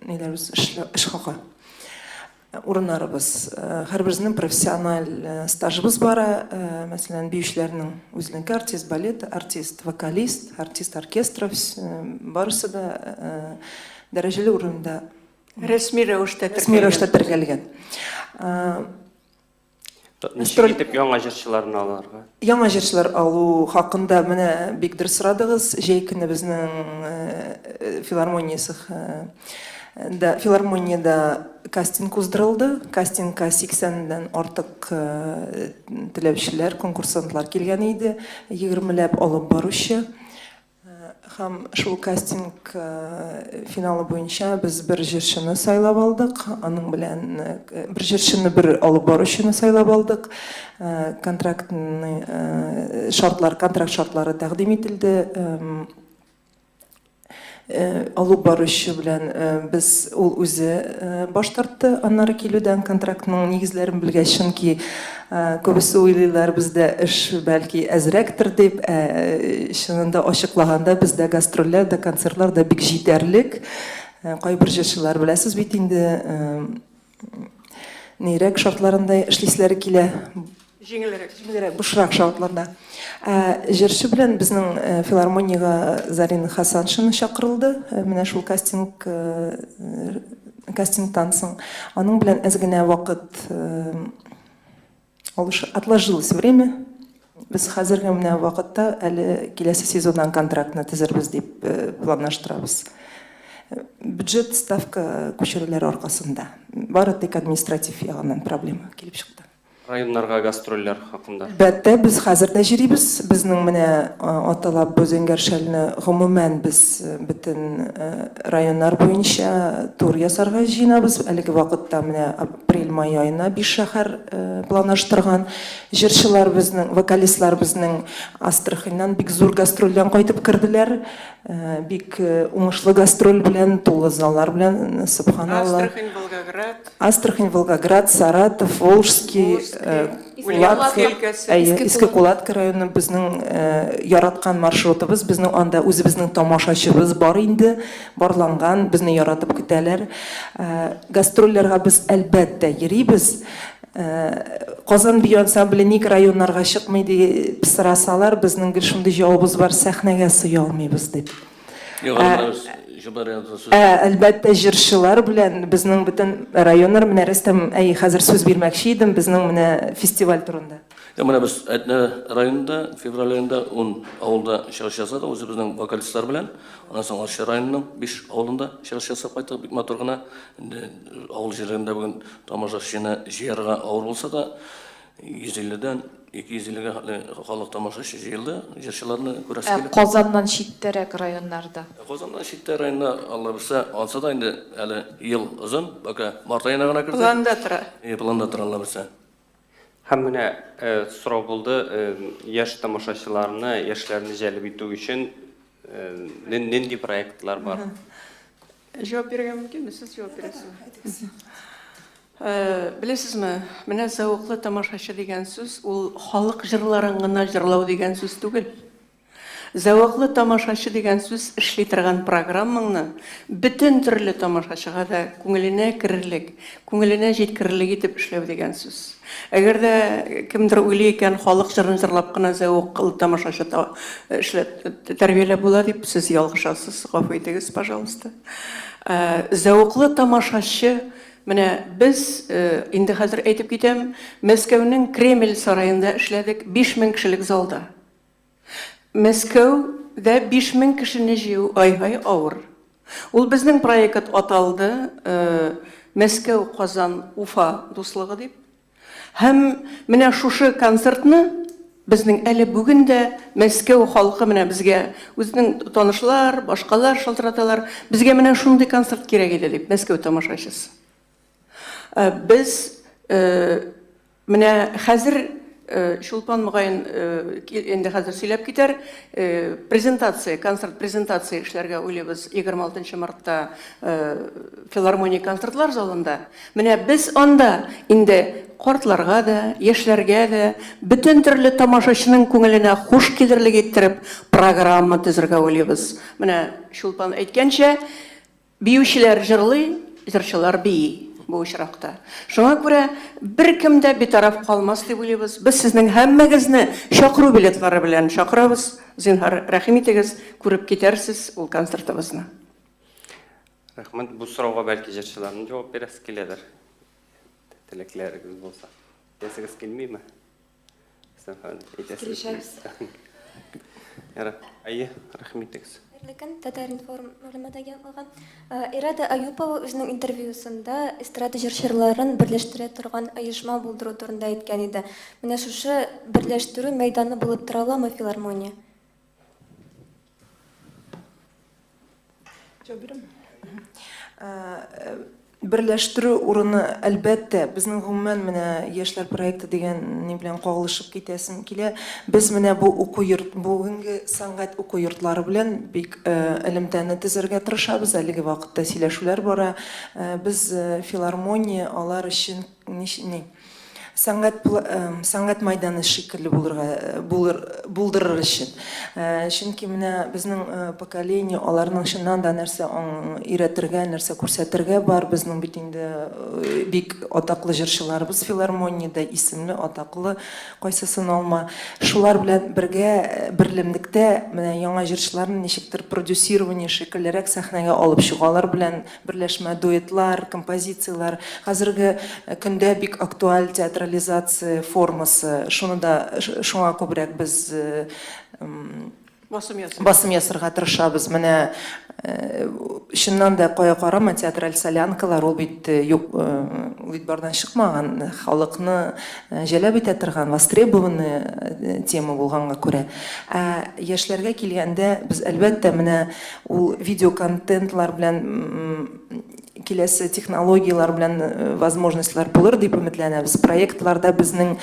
ниләребез, эш хакы. Урыннарыбыз. Һәрберебезнең профессиональ стажыбыз бар. Мәсәлән, биючеләрнең үзенеке артист балета, артист вокалист, артист оркестра, барысы да дәрәҗәле урында. Рәсми рәвештә теркәлгән. Рәсми рәвештә теркәлгән. Ничек итеп яңа җырчыларны алырга? Яңа җырчылар алу хакында менә бик дөрес сорадыгыз. Җәй көне безнең филармониясе да филармониядә кастинг уздырылды. Кастингка 80 дән артык теләүчеләр, конкурсантлар килгән иде. Егермеләп алып баручы. Һәм шул кастинг финалы буенча без бер җырчыны сайлап алдык. Аның белән бер җырчыны, бер алып баручыны сайлап алдык. Контрактный шартлар, контракт шартлары тәкъдим ителде. Алып баручы белән без ул үзе баш тартты аннары килүдән контрактның нигезләрен белгәч, чөнки күбесе уйлыйлар, бездә эш бәлки әзрәктер дип, ә чынында ачыклаганда бездә гастрольләр дә, концертлар да бик җитәрлек. Кайбер җырчылар беләсез бит инде, нирәк шартларында эшлиселәре килә. Җиңелрәк. Җиңелрәк, бушрак шартларда. Ә җырчы белән безнең филармониягә Зарина Хасаншина чакырылды. Менә шул кастинг кастингтан соң аның белән әз генә вакыт отложилось время. Без хәзерге менә вакытта әле киләсе сезоннан контрактны төзербез дип планлаштырабыз. Бюджет ставка күчерүләре аркасында. Бары тик административ ягыннан проблема килеп чыкты. Районнарга гастрольләр хакында. Әлбәттә, без хәзер дә җөрибез. Безнең менә аталап бу Зәңгәр шәлне гомумән без бөтен районнар буенча тур ясарга җыенабыз. Әлеге вакытта менә апрель-май аена биш шәһәр планлаштырган. Җырчылар безнең, вокалистлар безнең Астраханьнан бик зур гастрольдән кайтып керделәр. Бик уңышлы гастроль белән, тулы заллар белән, сөбханалла. Астрахань, Волгоград. Астрахань, Волгоград, Саратов, Волжский, Ульяновск өлкәсе. Әйе, Иске Кулатка районы безнең яраткан маршрутыбыз. Безнең анда үзебезнең тамашачыбыз бар инде, барланган, безне яратып көтәләр. Гастрольләргә без, әлбәттә, йөрибез. Казан бию ансамбле ник районнарга чыкмый дип сорасалар, безнең гел шундый җавабыбыз бар, сәхнәгә сыя алмыйбыз дип. Юк, анда без җырлар янында сүз. Ә, әлбәттә, җырчылар белән безнең бөтен районнар, менә Рөстәм, әй, хәзер сүз бирмәкче идем, безнең менә фестиваль турында. Юк, менә без Әтнә районында февраль аенда ун авылда чыгыш ясадык үзебезнең вокалистлар белән. Аннан соң Арча районының биш авылында чыгыш ясап кайттык, бик матур гына. Инде авыл җирлегендә бүген Тамашачыны җыярга авыр булса да, 150 дән 250 гә хәтле халык тамашачы җыелды, җырчыларны күрәсе Ә килеп. Казаннан читтәрәк районнарда? Казаннан читтә районда, Алла бирсә, ансы да инде әле ел озын, пока март аена гына кердек. Планда тора. Әйе, планда тора, Алла бирсә. Һәм менә сорау булды, яшь тамашачыларны, яшьләрне җәлеп итү өчен нинди проектлар бар? Җавап бирергә мөмкинме? Сез җавап бирәсезме? Беләсезме, менә зәвыклы тамашачы дигән сүз ул халык җырларын гына җырлау дигән сүз түгел. Зәвыклы тамашачы дигән сүз эшли торган программаңны бөтен төрле тамашачыга да күңеленә керерлек, күңеленә җиткерерлек итеп эшләү дигән сүз. Әгәр дә кемдер уйлый икән, халык җырын җырлап кына зәвыклы тамашачы эшләп тәрбияләп була дип, сез ялгышасыз, гафу итегез, пожалуйста. Зәвыклы тамашачы Менә без, инде хәзер әйтеп китәм, Мәскәүнең Кремль сараенда эшләдек, 5000 кешелек залда. Мәскәүдә 5000 кешене җыю ай-һай авыр. Ул безнең проект аталды, Мәскәү, Казан, Уфа дуслыгы дип. Һәм менә шушы концертны безнең әле бүген дә Мәскәү халкы менә безгә үзенең танышлар, башкалар шалтыраталар, безгә менә шундый концерт кирәк иде дип, Мәскәү тамашачысы. Без Менә хәзер Чулпан мөгаен инде хәзер сөйләп китәр. Презентация, концерт презентация эшләргә уйлыйбыз 26 мартта филармония концертлар залында. Менә без анда инде картларга да, яшьләргә дә, бөтен төрле тамашачының күңеленә хуш килерлек иттереп программа төзергә уйлыйбыз. Менә Чулпан әйткәнчә, Биючеләр җырлый, җырчылар бии бу очракта. Шуңа күрә беркем дә битараф калмас дип уйлыйбыз. Без сезнең һәммәгезне чакыру билетлары белән чакырабыз. Зинһар, рәхим итегез, күреп китәрсез ул концертыбызны. Рәхмәт. Бу сорауга бәлки җырчыларның җавап бирәсе киләдер. Теләкләрегез булса. Әйтәсегез килмиме? Килешәбез. Ярар. Әйе, рәхим итегез. Хәерле көн, Татар-информ мәгълүмат агентлыгы. Ирада Аюпова үзенең интервьюсында эстрада җырчыларын берләштерә торган оешма булдыру турында әйткән иде. Менә шушы берләштерү мәйданы булып тора аламы филармония? Җавап бирәм. Берләштерү урыны, әлбәттә, безнең гомумән менә яшьләр проекты дигән ни белән кагылышып китәсем килә. Без менә бу уку йорт, бүгенге сәнгать уку йортлары белән бик элемтәне төзергә тырышабыз. Әлеге вакытта сөйләшүләр бара. Без филармония алар өчен ни Сәнгать сәнгать майданы шикелле булырга булыр булдырыр өчен. Чөнки менә безнең поколение аларның чыннан да нәрсә өйрәтергә, нәрсә күрсәтергә бар. Безнең бит инде бик атаклы җырчыларыбыз филармониядә, исемле, атаклы, кайсысын алма. Шулар белән бергә берлемлектә менә яңа җырчыларны ничектер продюсирование шикеллерәк сәхнәгә алып чыгу, алар белән Берләшмә дуэтлар, композицияләр. Хәзерге көндә бик актуаль театрализация формасы. Шуны да шуңа күбрәк без. Басым ясыйбыз. Басым ясарга тырышабыз. Менә чыннан да кая карама театраль солянкалар ул бит юк, ул бит бардан чыкмаган, халыкны җәләп итә торган востребованный тема булганга күрә. Ә яшьләргә килгәндә, без әлбәттә менә ул видеоконтентлар белән киләсе технологияләр белән возможностьлар булыр дип өметләнәбез. Проектларда безнең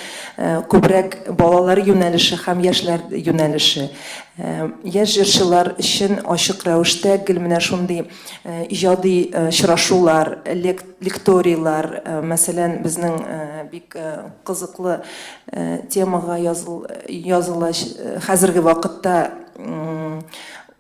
күбрәк балалар юнәлеше һәм яшьләр юнәлеше. Яшь җырчылар өчен ачык рәвештә гел менә шундый иҗади очрашулар, лекторийлар, мәсәлән, безнең бик кызыклы темага языла хәзерге вакытта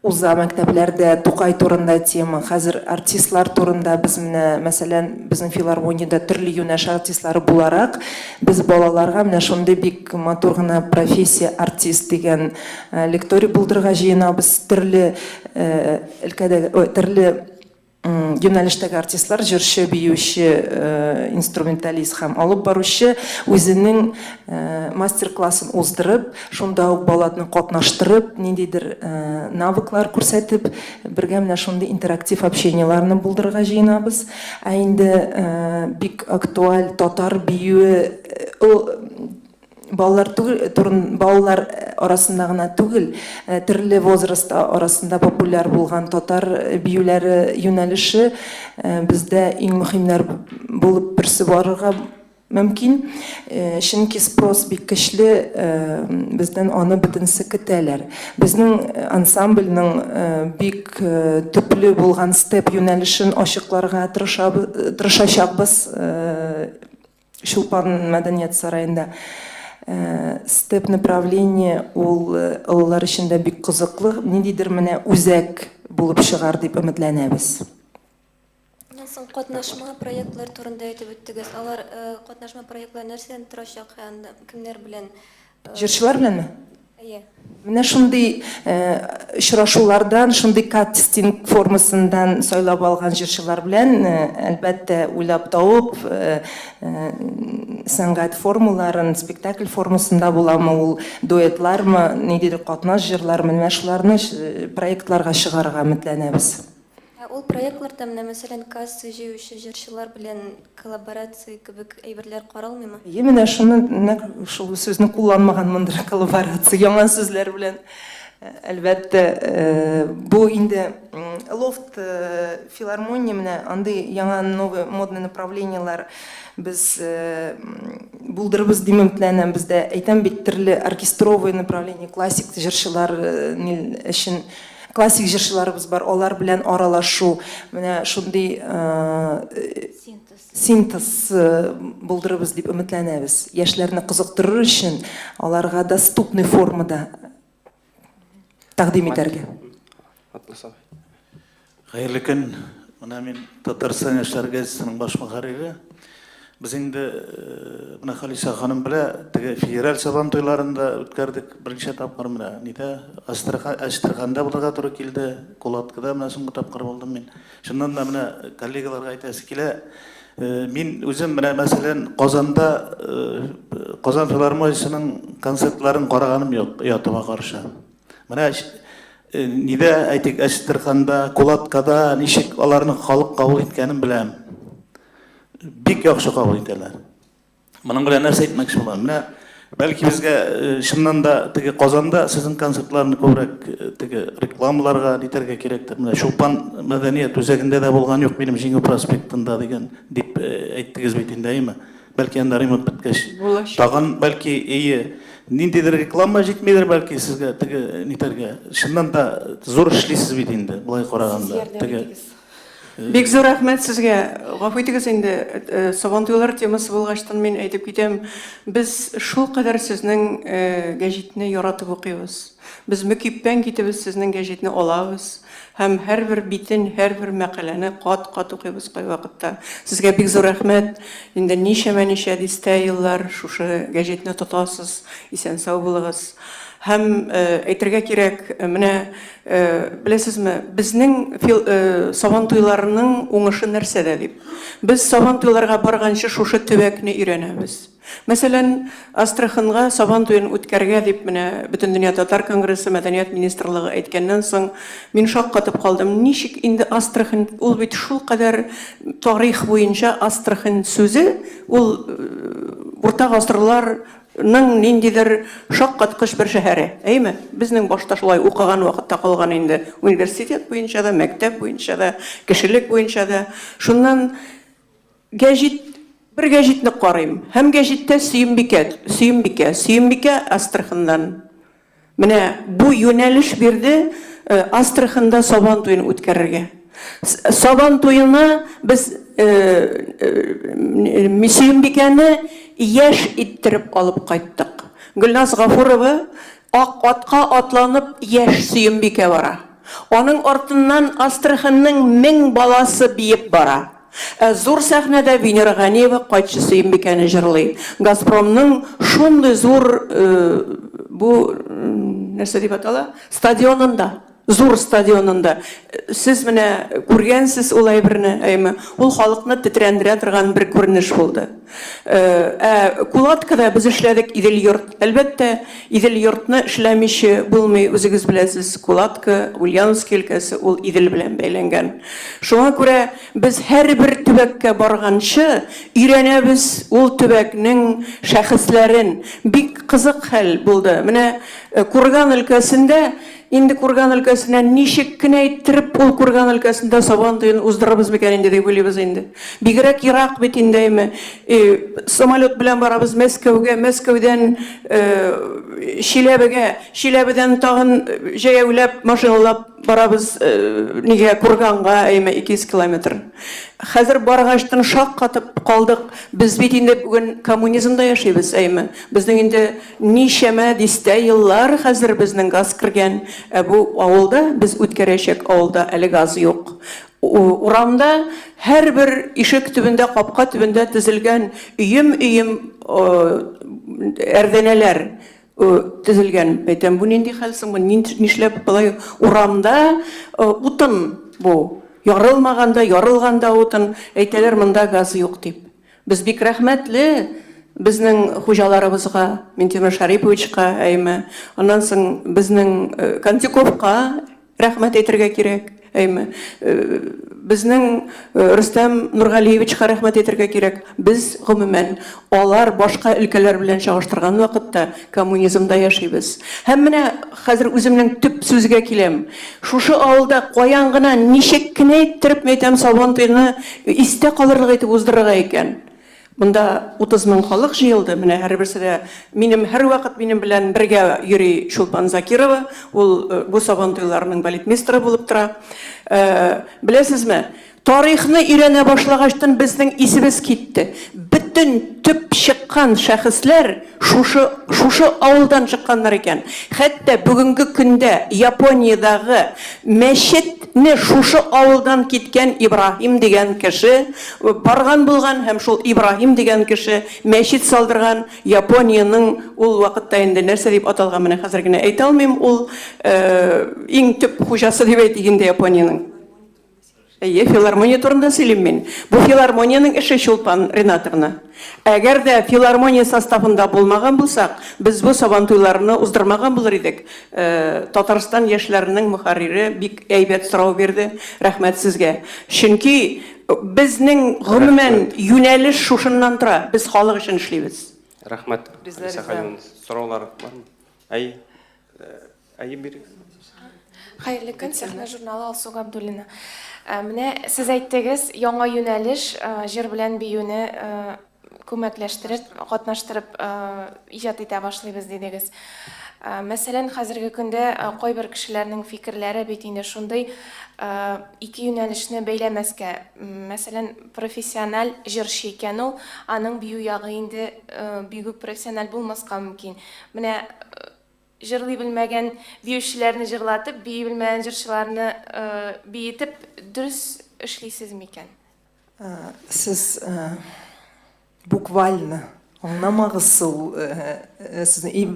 Уза мәктәпләрдә Тукай турында тема, хәзер артистлар турында без менә, мәсәлән, безнең филармониядә төрле юнәш артистлары буларак, без балаларга менә шундый бик матур гына профессия артист дигән лекторий булдырырга җыенабыз, төрле өлкәдәге, ой, төрле Юнәлештәге артистлар, җырчы, биюче, инструменталист һәм алып баручы үзенең мастер-классын уздырып, шунда ук балаларны катнаштырып, ниндидер навыклар күрсәтеп, бергә менә шундый интерактив общениеләрне булдырырга җыенабыз. Ә инде бик актуаль татар биюе, ул Балалар түгел, турын, балалар арасында гына түгел, төрле возраст арасында популяр булган татар биюләре юнәлеше бездә иң мөһимнәр булып берсе барырга мөмкин. Чөнки спрос бик көчле, бездән аны бөтенесе көтәләр. Безнең ансамбльнең бик төпле булган степ юнәлешен ачыкларга тырышабыз, тырышачакбыз. Чулпан мәдәният сараенда степ направление ул олылар өчен дә бик кызыклы, ниндидер менә үзәк булып чыгар дип өметләнәбез. Аннан соң катнашма проектлар турында әйтеп үттегез. Алар катнашма проектлар нәрсәдән торачак һәм кемнәр белән? Җырчылар беләнме? Әйе. Менә шундый очрашулардан, шундый кастинг формасыннан сайлап алган җырчылар белән, әлбәттә, уйлап табып, сәнгать формаларын, спектакль формасында буламы ул, дуэтлармы, ниндидер катнаш җырлармы, менә шуларны проектларга чыгарырга өметләнәбез. Ә ул проектларда менә, мәсәлән, касса җыючы җырчылар белән коллаборация кебек әйберләр каралмыймы? Әйе, менә шуны, нәкъ шул сүзне кулланмаганмындыр, коллаборация, яңа сүзләр белән. Әлбәттә, бу инде лофт, филармония, менә андый яңа новый модный направлениеләр без булдырырбыз дип өметләнәм. Бездә, әйтәм бит, төрле оркестровый направление, классик җырчылар өчен Классик җырчыларыбыз бар, алар белән аралашу, менә шундый синтез булдырырбыз дип өметләнәбез. Яшьләрне кызыктырыр өчен аларга доступный формада тәкъдим итәргә. Хәерле көн. Менә мин Татарстан яшьләр газетасының баш мөхәррире. Без инде менә Халисә ханым белә теге федераль сабан туйларын да үткәрдек берничә тапкыр менә нидә Әстерханда булырга туры килде, Кулаткыда менә соңгы тапкыр булдым мин. Чыннан да менә коллегаларга әйтәсе килә, мин үзем менә мәсәлән Казанда Казан филармониясенең концертларын караганым юк, оятыма каршы. Менә нидә, әйтик, Әстерханда, Кулаткада ничек аларны халык кабул иткәнен беләм. Бик яхшы кабул итәләр. Моның белән нәрсә әйтмәкче булам? Менә бәлки безгә чыннан да теге Казанда сезнең концертларны күбрәк теге рекламаларга нитәргә кирәктер. Менә Чулпан мәдәният үзәгендә дә булган юк минем Җиңү проспектында дигән дип әйттегез бит инде, әйеме? Бәлки анда ремонт беткәч, тагын бәлки ие ниндидер реклама җитмидер бәлки сезгә теге нитәргә. Чыннан да зур эшлисез бит инде, болай караганда. Теге Бик зур рәхмәт сезгә. Гафу итегез инде, Сабантуйлар темасы булгачтан мин әйтеп китәм, без шулкадәр сезнең гәҗитне яратып укыйбыз. Без мөкиббән китебез сезнең гәҗитне алабыз һәм һәрбер битен, һәрбер мәкаләне кат-кат укыйбыз кайвакытта. Сезгә бик зур рәхмәт. Инде ничәмә-ничә дистә еллар шушы гәҗитне тотасыз. Исән-сау булыгыз. Һәм әйтергә кирәк, менә беләсезме, безнең Сабан туйларының уңышы нәрсәдә дип. Без Сабан туйларга барганчы шушы төбәкне өйрәнәбез. Мәсәлән, Астраханьга Сабан туен үткәрергә дип менә Бөтендөнья татар конгрессы, Мәдәният министрлыгы әйткәннән соң, мин шаккатып калдым. Ничек инде Астрахань, ул бит шулкадәр тарих буенча Астрахань сүзе, ул урта гасырлар ның ниндидер шаккаткыч бер шәһәре, әйеме? Безнең башта шулай укыган вакытта калган инде, университет буенча да, мәктәп буенча да, кешелек буенча да. Шуннан гәҗит, бер гәҗитне карыйм, һәм гәҗиттә Сөембикә, Сөембикә, Сөембикә Астраханьнан. Менә бу юнәлеш бирде Астраханьда Сабан туен үткәрергә. Сабан туена без Сөембикәне яшь иттереп алып кайттык. Гөлназ Гафурова ак атка атланып яшь Сөембикә бара. Аның артыннан Астраханьның 1000 баласы биеп бара. Ә зур сәхнәдә Венера Ганиева Кайтчы Сөембикәне җырлый. Газпромның шундый зур бу нәрсә дип атала? Стадионында, зур стадионында. Сез менә күргәнсез ул әйберне, әйме? Ул халыкны тетрәндерә торган бер күренеш булды. Ә Кулаткада без эшләдек Идел-йорт. Әлбәттә, Идел-йортны эшләмичә булмый, үзегез беләсез, Кулатка, Ульяновски өлкәсе ул Идел белән бәйләнгән. Шуңа күрә Без һәрбер төбәккә барганчы өйрәнәбез ул төбәкнең шәхесләрен. Бик кызык хәл булды. Менә Курган өлкәсендә, инде Курган өлкәсенә ничек кенә иттереп ул Курган өлкәсендә Сабан туен уздырырбыз микән инде дип уйлыйбыз инде. Бигрәк ерак бит инде, әйме. Самолет белән барабыз Мәскәүгә, Мәскәүдән Чиләбегә, Чиләбедән тагын җәяүләп, машиналап Барабыз нигә Курганга, әйме, 200 километр. Хәзер баргачтын шаккатып калдык. Без бит инде бүген коммунизмда яшибез, әйме. Безнең инде ничәмә дистә еллар хәзер безнең газ кергән. Ә бу авылда, без үткәрәчәк авылда әле газ юк. Урамда һәрбер ишек төбендә, капка төбендә тезелгән өем-өем әрдәнәләр. Төзелгән. Әйтәм, бу нинди хәл соң, бу нишләп болай урамда утын бу? Ярылмаган да, ярылган да утын. Әйтәләр, монда газ юк дип. Без бик рәхмәтле безнең хуҗаларыбызга, Минтимер Шәриповичка, әйме. Аннан соң безнең Кантюковка Рәхмәт әйтергә кирәк, әйме. Безнең Рөстәм Нургалиевичка рәхмәт әйтергә кирәк. Без, гомумән, алар башка өлкәләр белән чагыштырган вакытта коммунизмда яшибез. Һәм менә хәзер үземнең төп сүзгә киләм. Шушы авылда каян гына, ничек кенә иттереп, мәйтәм, Сабантуйны истә калырлык итеп уздырырга икән? Монда 30 мең халык җыелды, менә һәрберсе дә минем һәрвакыт минем белән бергә йөри Чулпан Закирова, ул бу Сабантуйларның балетмейстеры булып тора. Беләсезме, тарихны өйрәнә башлагачтын безнең исебез китте. Бөтен төп чыккан шәхесләр шушы шушы авылдан чыкканнар икән. Хәтта бүгенге көндә Япониядагы мәчетне шушы авылдан киткән Ибраһим дигән кеше барган булган һәм шул Ибраһим дигән кеше мәчет салдырган Япониянең ул вакытта инде нәрсә дип аталган менә хәзер генә әйтә алмыйм ул иң төп хуҗасы дип әйтик инде Япониянең. Әйе, филармония турында сөйлим мин. Бу филармониянең эше, Чулпан Ринатовна. Әгәр дә филармония составында булмаган булсак, без бу Сабантуйларны уздырмаган булыр идек. Татарстан яшьләренең мөхәррире бик әйбәт сорау бирде. Рәхмәт сезгә. Чөнки безнең, гомумән, юнәлеш шушыннан тора. Без халык өчен эшлибез. Рәхмәт, Алиса Хәлимовна. Сораулар бармы? Әйе. Әйе, бирегез. Хәерле көн, Сәхнә журналы Алсу Габдуллина. Ә, Менә сез әйттегез, яңа юнәлеш, ә, җыр белән биюне ә, күмәкләштереп, катнаштырып ә, иҗат итә башлыйбыз дидегез. Ә, Мәсәлән, хәзерге көндә ә, кайбер кешеләрнең фикерләре бит инде шундый, ә, ике юнәлешне бәйләмәскә. М, Мәсәлән, профессиональ җырчы икән ул, аның бию ягы инде ә, бик үк профессиональ булмаска мөмкин. Менә ә, Җырлый белмәгән биючеләрне җырлатып, бии белмәгән җырчыларны биетеп дөрес эшлисез микән? Сез буквально Аңламагыз ул сүзне. И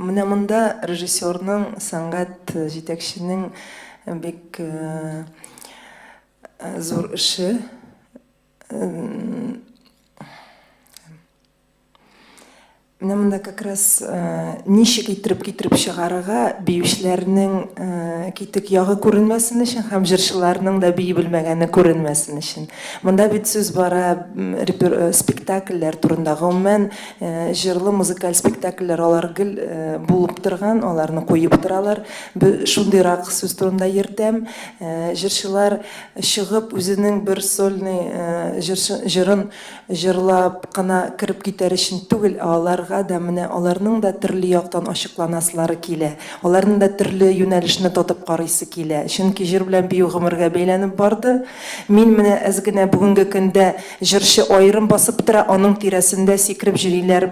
менә монда режиссерның, сәнгать җитәкченең бик зур эше. Менә монда как раз ничек иттереп китереп чыгарырга биючеләрнең китек ягы күренмәсен өчен һәм җырчыларның да бии белмәгәне күренмәсен өчен. Монда бит сүз бара спектакльләр турында. Гомумән, җырлы музыкаль спектакльләр алар гел булып торган, аларны куеп торалар. Шундыйрак сүз турында йөртәм. Җырчылар чыгып үзенең бер сольный җырын Җырлап кына кереп китәр өчен түгел, ә аларга да менә аларның да төрле яктан ачыкланасылары килә. Аларның да төрле юнәлешне татып карыйсы килә. Чөнки җыр белән бию гомергә бәйләнеп барды. Мин менә әз генә бүгенге көндә җырчы аерым басып тора, аның тирәсендә сикереп җөриләр,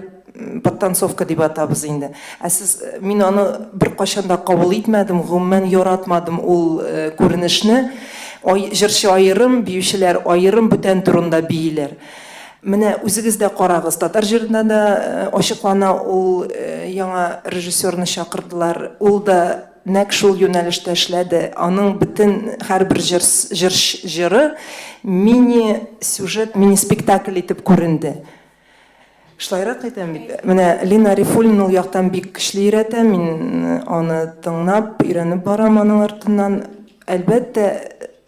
подтанцовка дип атабыз инде. Ә сез, мин аны беркайчан да кабул итмәдем, гомумән яратмадым ул күренешне. Ай, җырчы аерым, биючеләр аерым, бүтән турында бииләр. Менә үзегез дә карагыз, татар җырында да ачыклана ул, яңа режиссерны чакырдылар, ул да нәкъ шул юнәлештә эшләде. Аның бөтен һәрбер җыр, җыр, җыры мини-сюжет, мини-спектакль итеп күренде. Шулайрак әйтәм бит. Менә Лина Арифуллина ул яктан бик көчле өйрәтә. Мин аны тыңлап, өйрәнеп барам аның артыннан. Әлбәттә,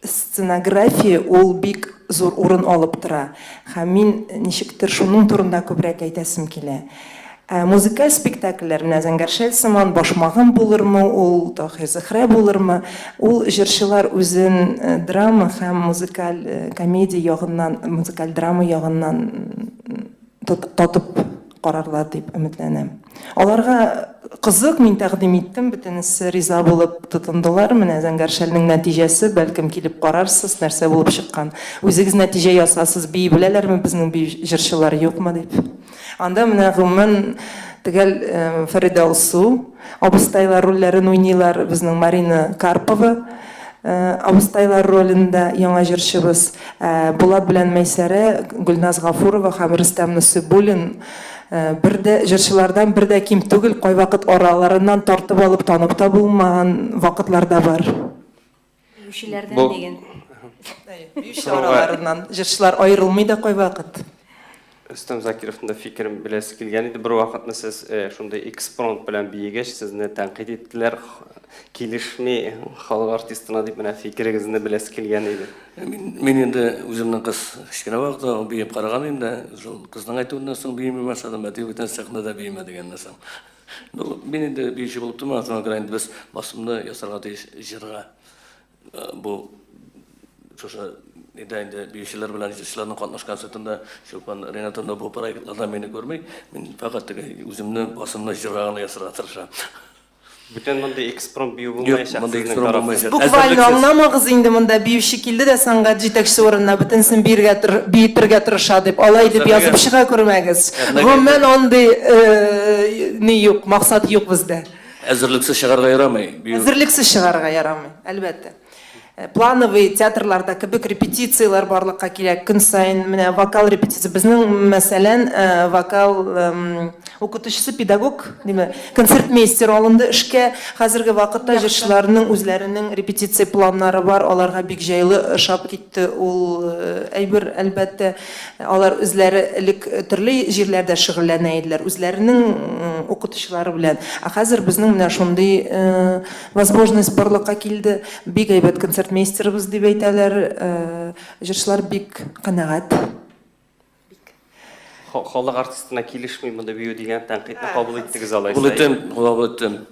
сценография ул бик зур урын алып тора. Һәм мин ничектер шуның турында күбрәк әйтәсем килә. Ә музыкаль спектакльләр, менә Зәңгәр шәл сыман, Башмагым булырмы ул, Таһир-Зөһрә булырмы, ул җырчылар үзен драма һәм музыкаль комедия ягыннан, музыкаль драма ягыннан татып карарлар дип өметләнәм. Аларга кызык, мин тәкъдим иттем, бөтенесе риза булып тотындылар. Менә Зәңгәр шәлнең нәтиҗәсе, бәлкем килеп карарсыз, нәрсә булып чыккан. Үзегез нәтиҗә ясасыз, бии беләләрме безнең бию җырчылар, юкмы дип. Анда менә гомумән төгәл Фәридә Алсу абыстайлар рольләрен уйныйлар, безнең Марина Карпова абыстайлар ролендә яңа җырчыбыз, ә Булат белән Мәйсәрә, Гөлназ Гафурова һәм Рөстәм Насыйбуллин бер дә җырчылардан бер дә ким түгел, кайвакыт араларыннан тартып алып танып та булмаган вакытлар да бар. Биючеләрдән Бу диген. Биючеләр араларыннан җырчылар аерылмый да кайвакыт. Рөстәм Закировның да фикерен беләсе килгән иде. Бер вакытны сез э, шундый экспромт белән биегәч, сезне тәнкыйть иттеләр, килешми халык артистына дип менә фикерегезне беләсе килгән иде. Мин, мин инде үземнең кыз кечкенә вакытта биеп караган идем дә, шул кызның әйтүеннән соң бии башладым, әти бүтән сәхнәдә биемә дигәннән соң. Ну, мин инде биюче булып тормадым, шуңа күрә инде без басымны ясарга тиеш җырга. Э, бу шушы нидә инде биючеләр белән җырчыларның катнаш концертында Чулпан Ринатовна бу проектларда мине күрми. Мин фәкать теге үземне басымны җырга гына ясарга тырышам. Бүтән мондый экспромт бию Юк, булмаячак мондый сезнең экспромт тарафтан. булмаячак. Буквально Әзерлексез. аңламагыз инде монда биюче килде дә сәнгать җитәкчесе урынына бөтенесен биергә тыр, биетергә тырыша дип, алай дип Сәхнәгә- язып чыга күрмәгез. Сәхнәгә Гомумән андый э, ни юк, максат юк бездә. Әзерлексез чыгарга ярамый. Бию. Әзерлексез чыгарга ярамый, әлбәттә. Плановый театрларда кебек репетицияләр барлыкка килә көн саен. Менә вокал репетиция. Безнең, мәсәлән, вокал укытучысы, педагог, димә, концертмейстер алынды эшкә. Хәзерге вакытта җырчыларның үзләренең репетиция планнары бар. Аларга бик җайлы ошап китте ул әйбер, әлбәттә. Алар үзләре элек төрле җирләрдә шөгыльләнә иделәр, үзләренең укытучылары белән. Ә хәзер безнең менә шундый Возможность барлыкка килде. Бик әйбәт концертмейстерыбыз дип әйтәләр. Җырчылар бик канәгать. Бик. Халык артистына килешми мондый бию дигән тәнкыйтьне кабул иттегез алайса. Кабул иттем, кабул иттем.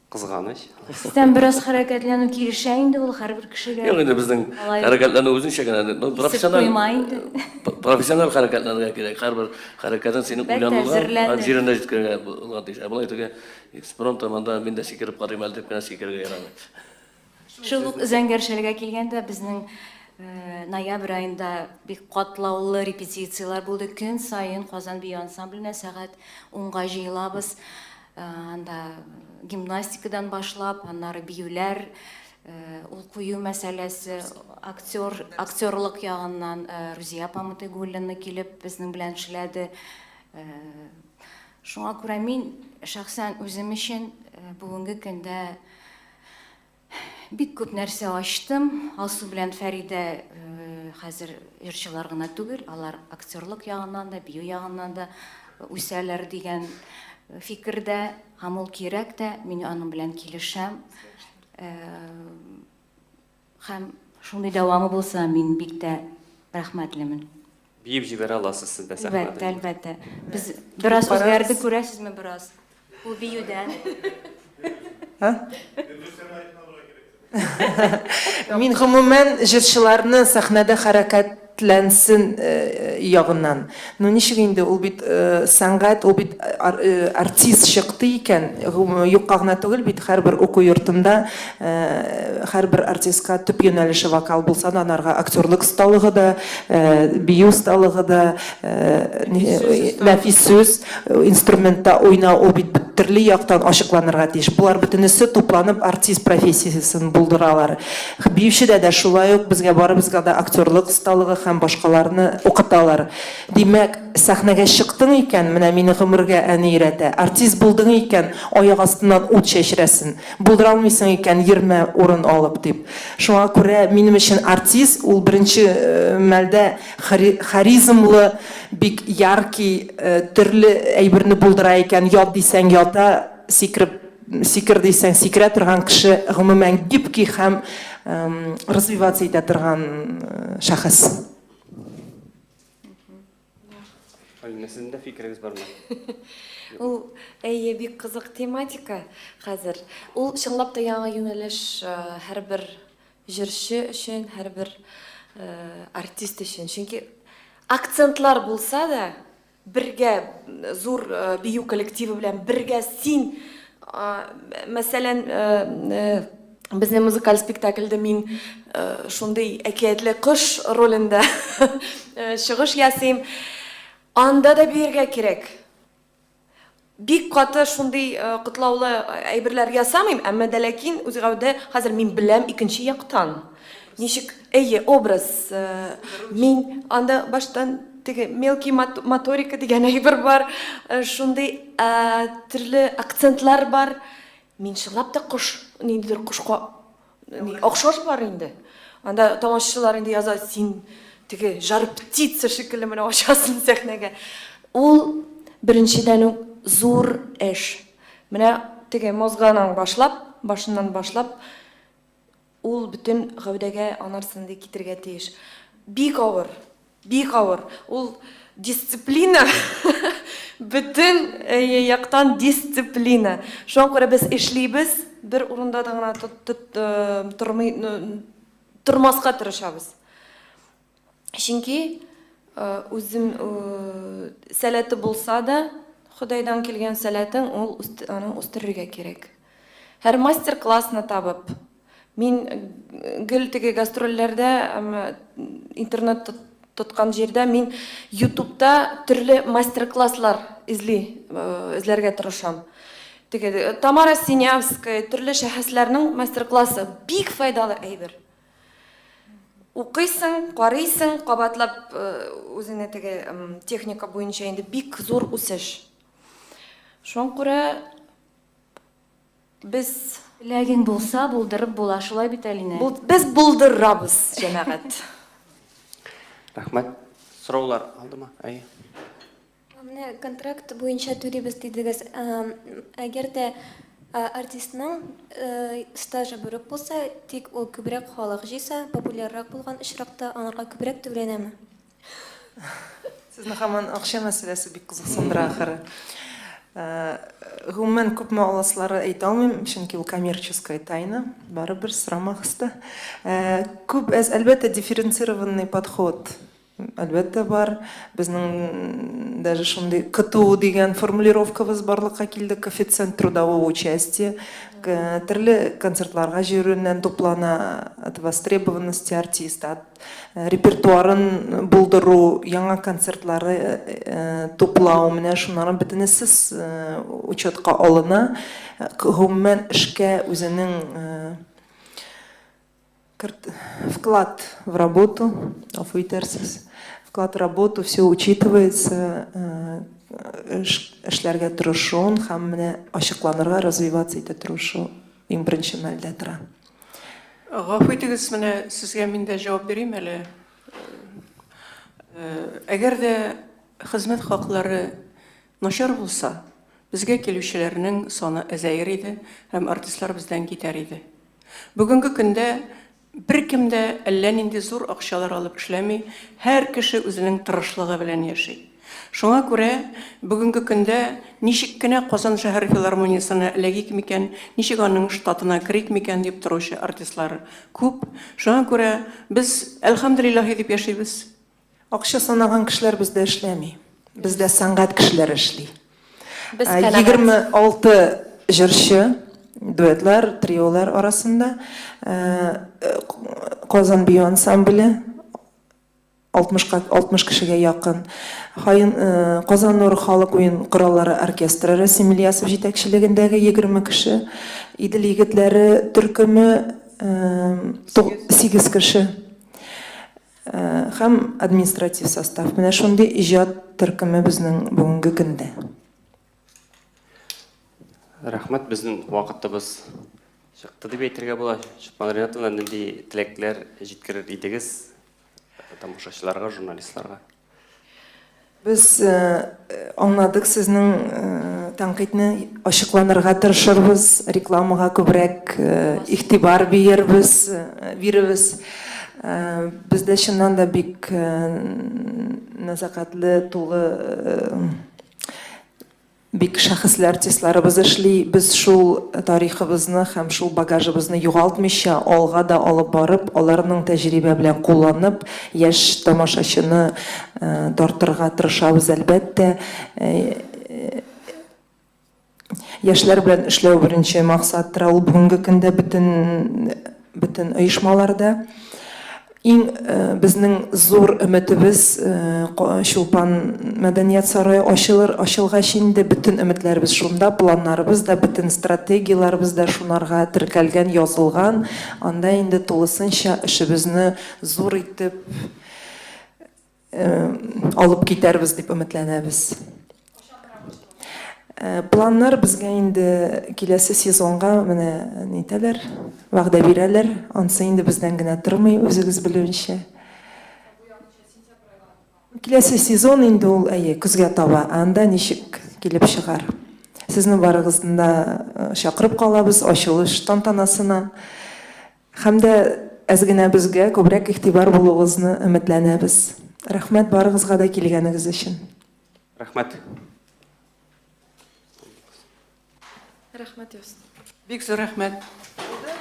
Кызганыч. Сездән бераз хәрәкәтләнү килешә инде ул һәрбер кешегә. Юк инде безнең хәрәкәтләнү үзенчә генә. Ну, профессиональ. Куйма инде. Профессиональ хәрәкәтләнергә кирәк. Һәрбер хәрәкәтен синең уйланылган һәм җиренә җиткерергә булган тиеш. Ә болай теге Экспромт монда мин дә сикереп карыйм әле дип кенә сикерергә ярамый. Шул ук Зәңгәр шәлгә килгәндә, безнең ноябрь аенда бик катлаулы репетицияләр булды. Көн саен Казан бию ансамбленә сәгать унга җыелабыз. Анда гимнастикадан башлап, аннары биюләр. Ул кую мәсьәләсе, актер, актерлык ягыннан Рузия апа Мотыйгуллина килеп безнең белән эшләде. Шуңа күрә мин шәхсән үзем өчен бүгенге көндә бик күп нәрсә ачтым. Алсу белән Фәридә хәзер җырчылар гына түгел, алар актерлык ягыннан да, бию ягыннан да үсәләр дигән фикердә һәм ул кирәк тә, мин аның белән килешәм. Һәм шундый дәвамы булса, мин бик тә рәхмәтлемен. Биеп җибәрә аласыз сез дә сәхнәдә. Әлбәттә, әлбәттә. Без бераз үзгәрдек, күрәсезме, бераз. Ул биюдән. Мин гомумән җырчыларны сәхнәдә хәрәкәт Тләнсен ягыннан. Ну ничек инде, ул бит сәнгать, ул бит артист чыкты икән, юкка гына түгел бит һәрбер уку йортында һәрбер артистка төп юнәлеше вокал булса да, анарга актерлык осталыгы да, бию осталыгы да, нәфис сүз, инструментта уйнау, ул бит төрле яктан ачыкланырга тиеш. Болар бөтенесе тупланып артист профессиясен булдыралар. Биючедә дә шулай ук безгә барыбызга да актерлык осталыгы һәм башкаларны укыталар. Димәк, сәхнәгә чыктың икән, менә мине гомергә әни өйрәтә, артист булдың икән, аяк астыннан ут чәчрәсен, булдыра алмыйсың икән, йөрмә урын алып, дип. Шуңа күрә минем өчен артист, ул беренче мәлдә харизмлы, бик яркий, төрле әйберне булдыра икән, ят дисәң ята, сикереп Сикер дисәң, сикерә торган кеше, гомумән, гибкий һәм развиваться итә торган шәхес. Алина, сезнең дә фикерегез бармы? Ул, әйе, бик кызык тематика хәзер. Ул чынлап та яңа юнәлеш һәрбер җырчы өчен, һәрбер артист өчен. Чөнки акцентлар булса да, Бергә зур бию коллективы белән бергә син, мәсәлән, безнең музыкаль спектакльдә мин шундый әкиятле кош ролендә чыгыш ясыйм. Анда да биергә кирәк. Бик каты шундый котлаулы әйберләр ясамыйм, әмма дә ләкин үз гәүдә хәзер мин беләм икенче яктан. Ничек, әйе, образ. Мин анда баштан теге мелкий моторика дигән әйбер бар, шундый төрле акцентлар бар. Мин чынлап та кош, ниндидер кошка Охшаш бар инде. Анда тамашачылар инде яза, син теге жар птица шикелле менә очасың сәхнәгә. Ул беренчедән үк зур эш. Менә теге мозганан башлап, башыннан башлап, ул бөтен гәүдәгә анарсын ди китергә тиеш. Бик авыр. Бик авыр. Ул дисциплина, бөтен яктан дисциплина. Шуңа күрә без эшлибез, бер урында да гына тормый, тормаска тырышабыз. Чөнки үзем сәләте булса да, Ходайдан килгән сәләтең, ул аны үстерергә кирәк. Һәр мастер-классны табып, Мин гел теге гастрольләрдә, интернет тоткан җирдә мин ютубта төрле мастер-класслар эзли, эзләргә тырышам. Теге Тамара Синявская, төрле шәхесләрнең мастер-классы бик файдалы әйбер. Укыйсың, карыйсың, кабатлап үзеңне теге техника буенча инде бик зур үсеш. Шуңа күрә Без. Теләгең булса, булдырып була, шулай бит, Алинә? Без булдырабыз, җәмәгать. Рәхмәт. Сораулар алдымы? Әйе. Менә контракт буенча түлибез дидегез. Әгәр дә артистның стажы бер үк булса, тик ул күбрәк халык җыйса, популяррак булган очракта, аңарга күбрәк түләнәме? Сезне һаман акча мәсьәләсе бик кызыксындыра ахыры. Гомумән, күпме аласылары әйтә алмыйм, чөнки ул коммерческая тайна, барыбер сорамагыз да. Күп әз, әлбәттә, дифференцированный подход әлбәттә бар. Безнең даже шундый КТУ дигән формулировкабыз барлыкка килде, коэффициент трудового участия. Төрле концертларга җөрүеннән туплана, от востребованности артиста, от Репертуарын булдыру, яңа концертлары туплау, менә шуннарның бөтенесе учетка алына. Гомумән, эшкә үзенең. Керт, вклад в работу, гафу итәрсез. Вклад в работу, все учитывается, эш, эшләргә тырышуын һәм менә ачыкланырга, развиваться итә тырышу иң беренче мәлдә тора. Гафу итегез, менә сезгә мин дә җавап бирим әле. Әгәр дә хезмәт хаклары начар булса, безгә килүчеләрнең саны әзәер иде һәм артистлар бездән китәр иде. Бүгенге көндә беркем дә әллә нинди зур акчалар алып эшләми, һәр кеше үзенең тырышлыгы белән яши. Шуңа күрә бүгенге көндә ничек кенә Казан шәһәр филармониясенә эләгик микән, ничек аның штатына керик микән дип торучы артистлар күп. Шуңа күрә без әлхәмдүлиллаһи дип яшибез. Акча санаган кешеләр бездә эшләми. Бездә сәнгать кешеләре эшли. Без канәгать. 26 җырчы, дуэтлар, триолар арасында Казан бию ансамбле 60-ка 60 кешегә якын. Хаен Казан нуры халык уен кораллары оркестры Рәсим Ильясов җитәкчелегендәге 20 кеше. Идел егетләре төркеме 8 кеше. Һәм административ состав. Менә шундый иҗат төркеме безнең бүгенге көндә. Рәхмәт, безнең вакытыбыз чыкты дип әйтергә була. Чулпан Ринатовна, нинди теләкләр җиткерер идегез тамашачыларга, журналистларга? Без аңладык сезнең тәнкыйтьне, ачыкланырга тырышырбыз, рекламага күбрәк игътибар бирербез, бирербез. Бездә чыннан да бик нәзакәтле, тулы Бик шәхесле артистларыбыз эшли. Без шул тарихыбызны һәм шул багажыбызны югалтмыйча, алга да алып барып, аларның тәҗрибә белән кулланып, яшь тамашачыны тартырга тырышабыз, әлбәттә. Яшьләр белән эшләү беренче максат тора ул бүгенге көндә бөтен бөтен оешмаларда. Иң безнең зур өметебез Чулпан мәдәният сарае ачылыр, ачылгач инде бөтен өметләребез шунда, планнарыбыз да, бөтен стратегияләребез дә шунарга теркәлгән, язылган. Анда инде тулысынча эшебезне зур итеп алып китәрбез дип өметләнәбез. Планнар безгә инде киләсе сезонга менә нитәләр, вәгъдә бирәләр. Ансы инде бездән генә тормый, үзегез белүенчә. Киләсе сезон инде ул, әйе, көзгә таба. Анда ничек килеп чыгар. Сезне барыгызны да чакырып калабыз ачылыш тантанасына. Һәм дә әз генә безгә күбрәк игътибар булуыгызны өметләнәбез. Рәхмәт барыгызга да килгәнегез өчен. Рәхмәт. Рәхмәт яусын. Бик зур рәхмәт. Булды?